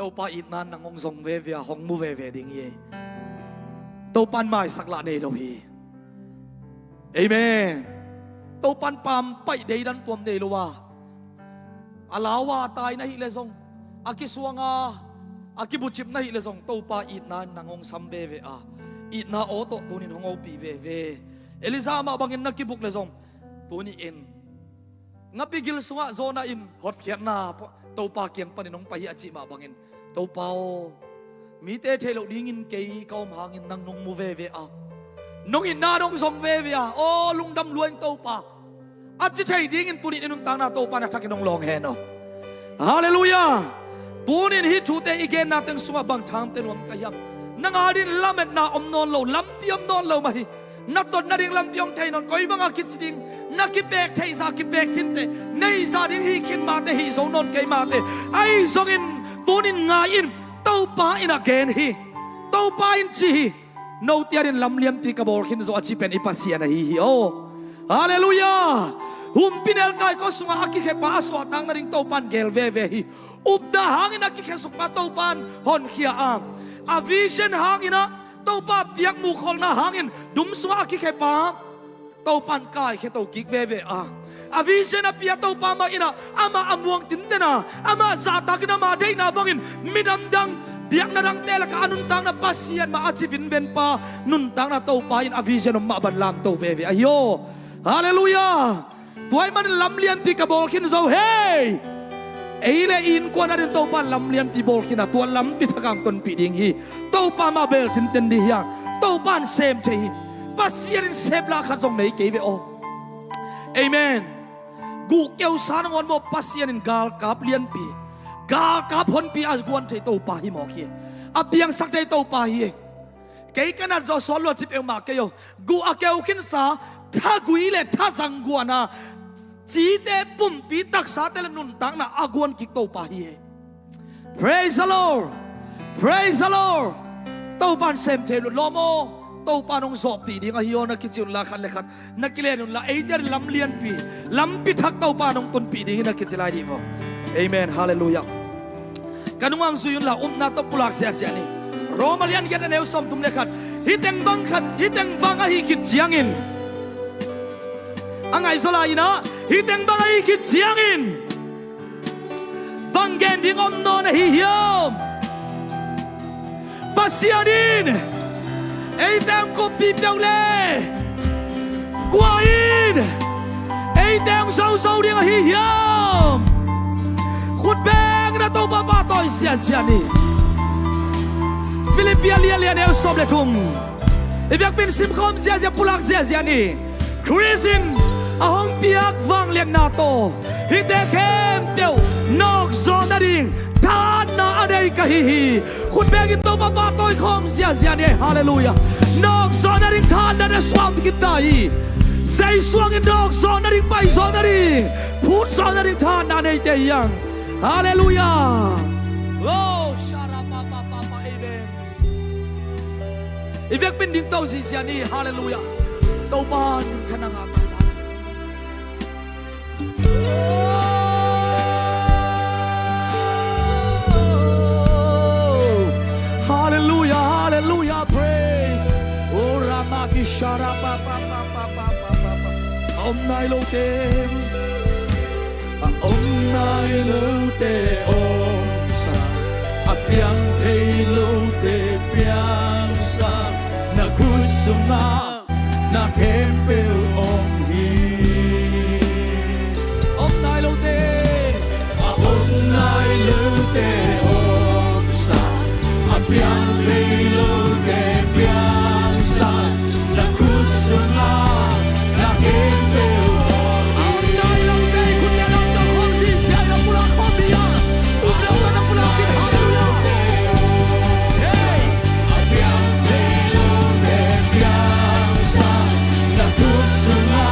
Topa itna in nang hong zong veve a, hong mu veve ding hi ei. Topa in maisak lah nei lo hi. Amen. Topa in pampaih deidan tuam nei lo a, a lau a tai na hih leh zong, a kisuang a, a kibucip na hih leh zong, Topa itna in nang hong sam veve a, itna aw tawh tuni-in hong hopih veve. Elijah mah bangin na kibuk leh zong, tuni-in ngapi gil sungah Jonah in hotkhiatna Topa kiang panin hong pai hi a cih mah bangin, Topa aw, Mite theih loh dingin kei ka om hangin nang nong mu veve a, nong itna nong zong veve a, aw lungdam lua ing Topa, a ci thei dingin tuni-in i nuntakna Topa in a thakin hong lawng hen aw. Halleluiah. Tuni-in hih thute i genna teng sungah bang thamte nuam ka hiam? Nang a dingin lametna om nawn lo, lampi om nawn lo mah hi. Na tot nading lampi hong thei nawn, koi banga kici ding, na kipek theihsa kipek khinteh, neihsa ding hih khin mateh, hih zo nawn kei mateh. Ahi zongin tuni-in ngai in, Topa in a gen hi. Topa in ci hi. Note adingin lam lianpi ka bawl khin zaw a ci pen i Pasian ahi hi aw. Halleluiah. Humpinelkai khuasungah a kikhepa a suahtak nading Topa in geel veve hi. Upna hangin a kikhesukpa Topa in honkhia a, a vision hangin ah Topa piak muhkholhna hangin dum sungah a kikhepa Topa in kaikhia to kik veve a, a vision a pia Topa mah in ah amah a muang tinten a, amah zahtakin amah deihna bangin midang dang, biakna dangte lakah a nuntakna Pasian mah a ci vinvenpa nuntakna Topa in a vision om mah bang lamto veve ahi aw. Halleluiah. Tua ahih manin lam lianpi ka bawl khin zo hi. Ei le i innkuan adingin Topa in lam lianpi bawl khin a, tua lampi thak hang tonpih ding hi. Topa mah beel tinten ding hi a, Topa in sem thei hi. Pasian in sep lah khat zong nei kei ve aw. Amen. Guh keusa nangawn maw, Pasian in galkap lianpi, galkap honpi a guan thei Topa hi mawk hi. A piangsak thei Topa hi. Kei ka nat zawh sawt lua ci peuhmah kei aw. Guh a keu khinsa, thagui le thazang guahna, cite pumpi taksate le nuntakna a guan kik Topa hi e. Praise the Lord. Praise the Lord. Topa in sem thei lut lawm aw. Topa in hong zawhpih ding ahi aw na kici unla, khat le khat na kilen unla, eite adingin lam lianpi, lampi thak Topa in hong tonpih ding hi na kici lai dih vaw. Amen. Halleluiah. Ka nungang zui unla, upna tawh pulak ziahziah ni. Roma lian giat a neu sawmthum le khat. Hih teng bang khat, hih teng bang ahi khit ciangin, a ngaihzaw lai in ah, hih teng bang ahi khit ciangin bang gen ding om nawn ahi hiam? Pasian in eite hong kuppih peuh le kua in eite hong zozo ding ahi hiam? Khut bengin a Topa pahtawi ziahziah ni. Filippi a lian li a neu sawm le thum. I biakpi-in simkhawm ziahziah, pulak ziahziah ni. Khrist in a hong piak vangliatna tawh hihte khempeuh nawkzawh nading thahatna a nei ka hi hi. Khut bengin Topa pahtawi khawm ziahziah ni. Halleluiah. Nawkzawh nading thahatna na suam khin ta hi. Jesu hangin nawkzawh nading, paizawh nading, phutzawh nading thahatna a neite hi hang. Halleluiah. Oh, sharapapapapa, amen. I vekpi-in dingto ziahziah ni. Halleluiah. Topa nungthanna ngah ta hi ta. Oh, halleluiah, halleluiah, praise. Oh, Ramaki sharapapapapapa. A om nai lote, a om nai lote omsa, a piang thei lote piangsa, na khut sungah na khempeuh om hi. Om nai lote, a om nai lote omsa, a piang thei lote piangsa, na khut sungah na khempeuh om hi. A om nai lote, khut tawh na om nai khawm ziahziah in na pulak khawm hi a. Upna tawh na pulak khin, halleluiah. Hey! A piang thei lote piangsa, na khut sunga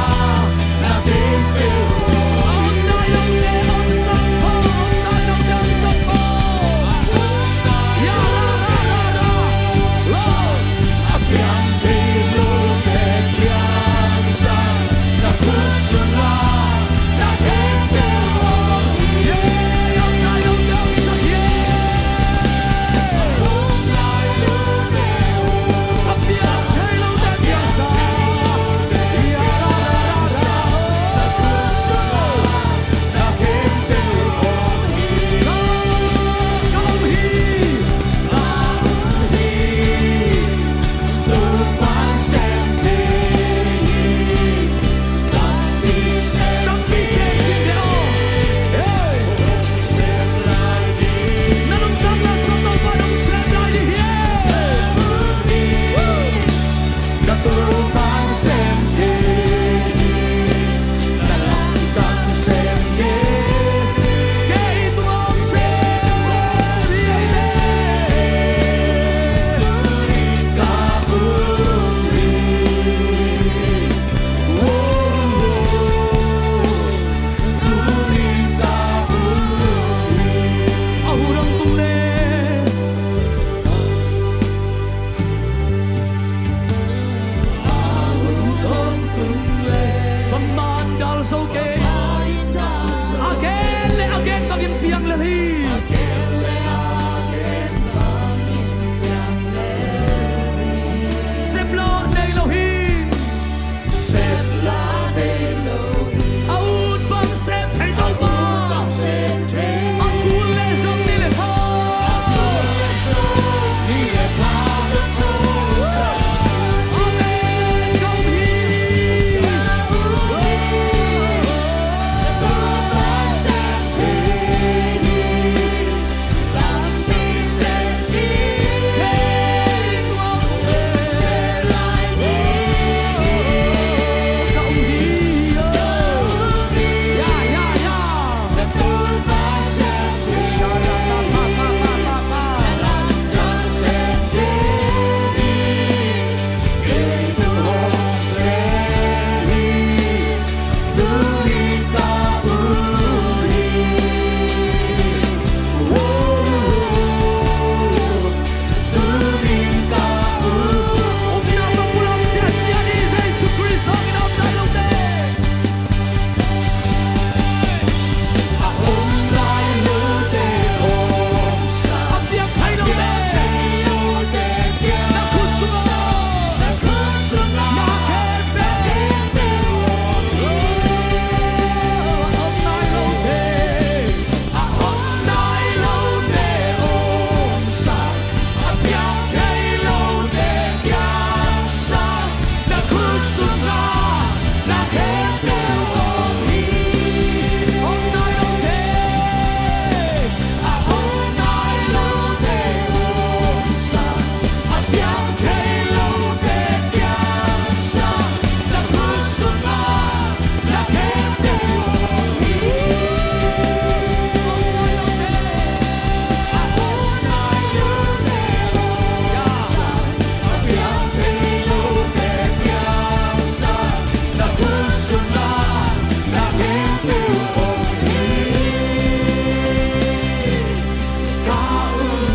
Dal zo kei. A gen le a gen bangin piang lel hi. Sep lawh nei lo hi. A ut bang sep thei Topa. A kul le zong ni le pha. Amen. Ka um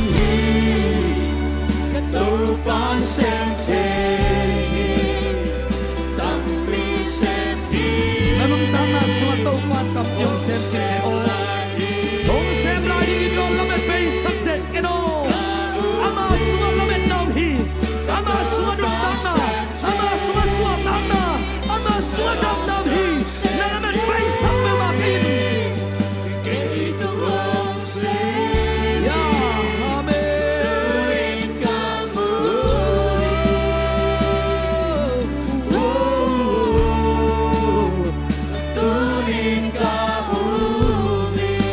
hi. Na nuntakna sungah Topa in tampi hong sem khin aw. Hong sem lai dingin lamet beisak den ken aw. Ama sungah lametna om hi. Ama sungah nuntakna, ama sungah suahtakna, ama sungah damna om hi. Na lamet beisak peuhmah kei in. Ya, amen.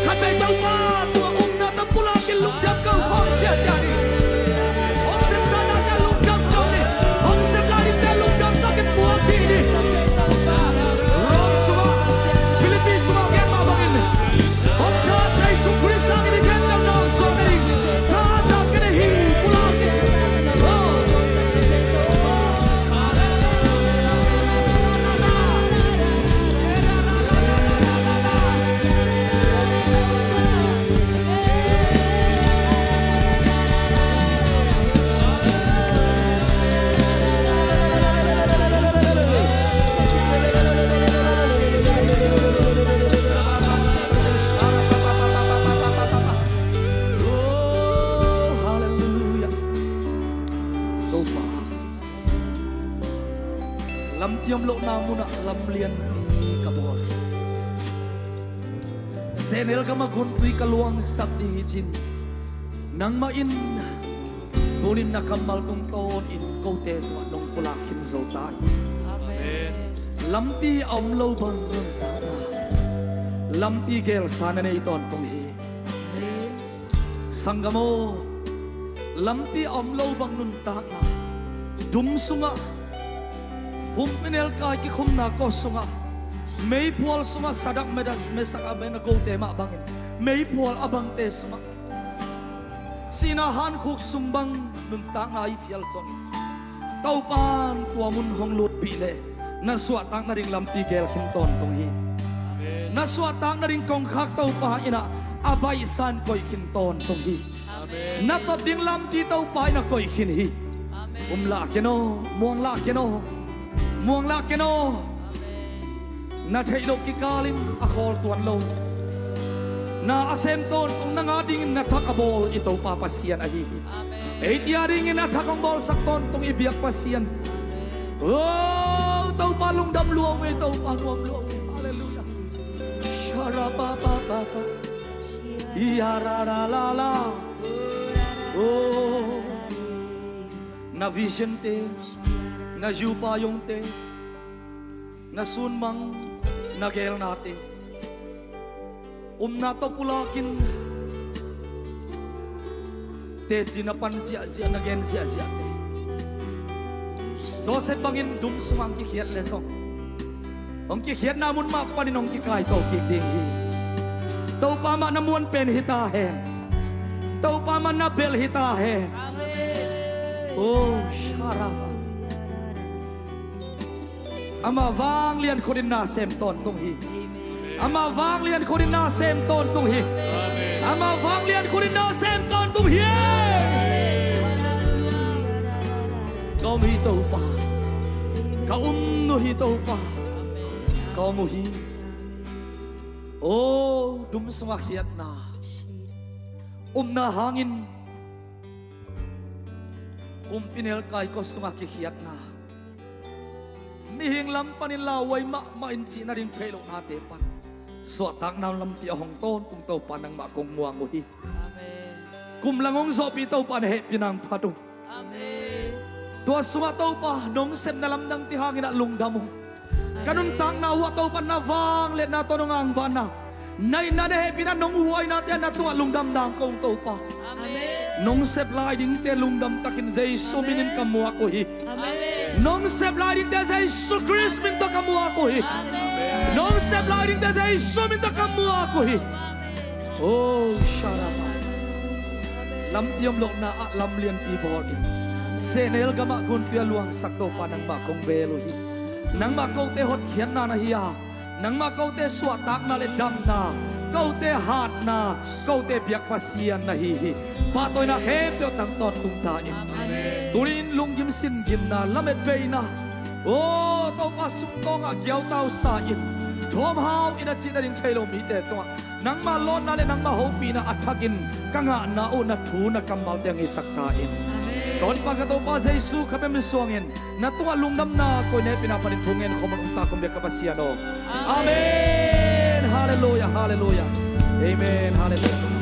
Khatvei Topa tua umna tawh pulak in lungdam ko khawm siasia ni. Hong sepsa nate lungdam ko ni. Hong sep lai dingte lungdam takin muak dih ni. Rom sungah, Philippi sungah gen mah bangin, hong Kha Jesu Khrist sangin i khempeuh nawngzaw nading tha a tak ka nei hi. Pulak in. Oh. Halleluiah. Topa, lampi om lohna munah lamlianpi ka bawl hi. Sehnel gam a guntui ka luangsak ding hi cin, nangmah in tunin na kammal tungtawnin kote tungah nong pulak khin zo ta hi. Amen. Lampi a om lo bang nuntakna, lampi gelsa na nei tawntung hi. Amen. Sanggam aw, lampi a om lo bang nuntakna, dum sungah, humpinelkai kikhumna kawh sungah, meiphual sungah, Sadrak, Medak, Mesak, Abednego te mah bangin meiphual a bangte sungah, sihna hankhuk sung bang nuntakna i phial zongin, Topa in tua mun hong lutpih leh na suahtak nading lampi geel khin tawntung hi. Amen. Na suahtak nading kongkhak Topa in ah a baihsa in koih khin tawntung hi. Amen. Na tot ding lampi Topa in ah koih khin hi. Amen. Um lah ken aw, muang lah ken aw, muang lah ken aw. Amen. Na theih loh kikalin a khawl tuan lo, na a sem tawntung nang a dingin na thak a bawl i Topa Pasian ahi hi. Ei tia dingin a thak hong bawlsak tawntung i biak Pasian. O Topa, lungdam lua ung ei, Topa, nuam lua ung ei. Halleluiah. Sharabababa. Yararalala. O, na vision te, na zupa yongte, na sunmang, na gelnate, umna tawh pulakin teci na pan ziahziah, na gen ziahziahte, Joseph bangin dum sungah hong kikhiat leh zong, hong kikhiatna mun mah panin hong kikaito kik ding hi. Topa mah na muan pen hi ta hen. Topa mah na belh hi ta hen. Amen. O, sharaba. Ama vanglian khutin na sem tawntung hi. Ama vanglian khutin na sem tawntung hi. Ama vanglian khutin na sem tawntung hi. Ka um hi Topa. Ka um uh hi Topa. Ka um uh hi. O, dum sungah khiatna, umna hangin, kumpi nelkai kua sungah kikhiatna, mihing lam panin lauhuai mahmah in cih nading theih lohnate pan suahtakna lampi a hong tawntung Topa nangmah kong muang uh hi. Amen. Kum lang hong zawhpih Topa, na hehpihna hong phat ung. Amen. Tua sungah Topa, nong sepna lamdangte hangin ah lungdam ung. Ka nuntakna uh ah Topa, na vangliatna tawh nong angvahna, na itna, na hehpihna, nong huainate ah na tungah lungdamna hong ko ung Topa. Amen. Nong sep lai dingte lungdam takin Jesu minin ka muak uh hi. Amen. Nong sep lai dingte Jesu Khrist min tawh ka muak uh hi. Amen. Nong sep lai dingte Jesu min tawh ka muak uh hi. O, sharama. Lampi om lohna ah lam lianpi bawl in, sehnel gamah gunpi a luangsak Topa nangmah kong bel uh hi. Nangmah kote hotkhiatna na hi a, nangmah kote suahtakna le damna, kote hatna, kote biak Pasian na hi hi. Pahtawina khempeuh tang tawntung ta in. Amen. Tuni-in lunggim singimna, lamet beina, o Topa, sumtawngah giautausa in, thawmhau in a cih nading thei lo mite tungah nangmah lawnna le nangmah hopihna a thakin ka ngahna uh na thu na kammalte hong hisak ta in. Amen. Ka honpa ka Topa Jesu Khazih min suangin na tungah lungdamna kong ngetpihna panin thu ngen khawm un, ong ta kong biak ka Pasian aw. Amen. Amen. Halleluiah, halleluiah. Amen, halleluiah.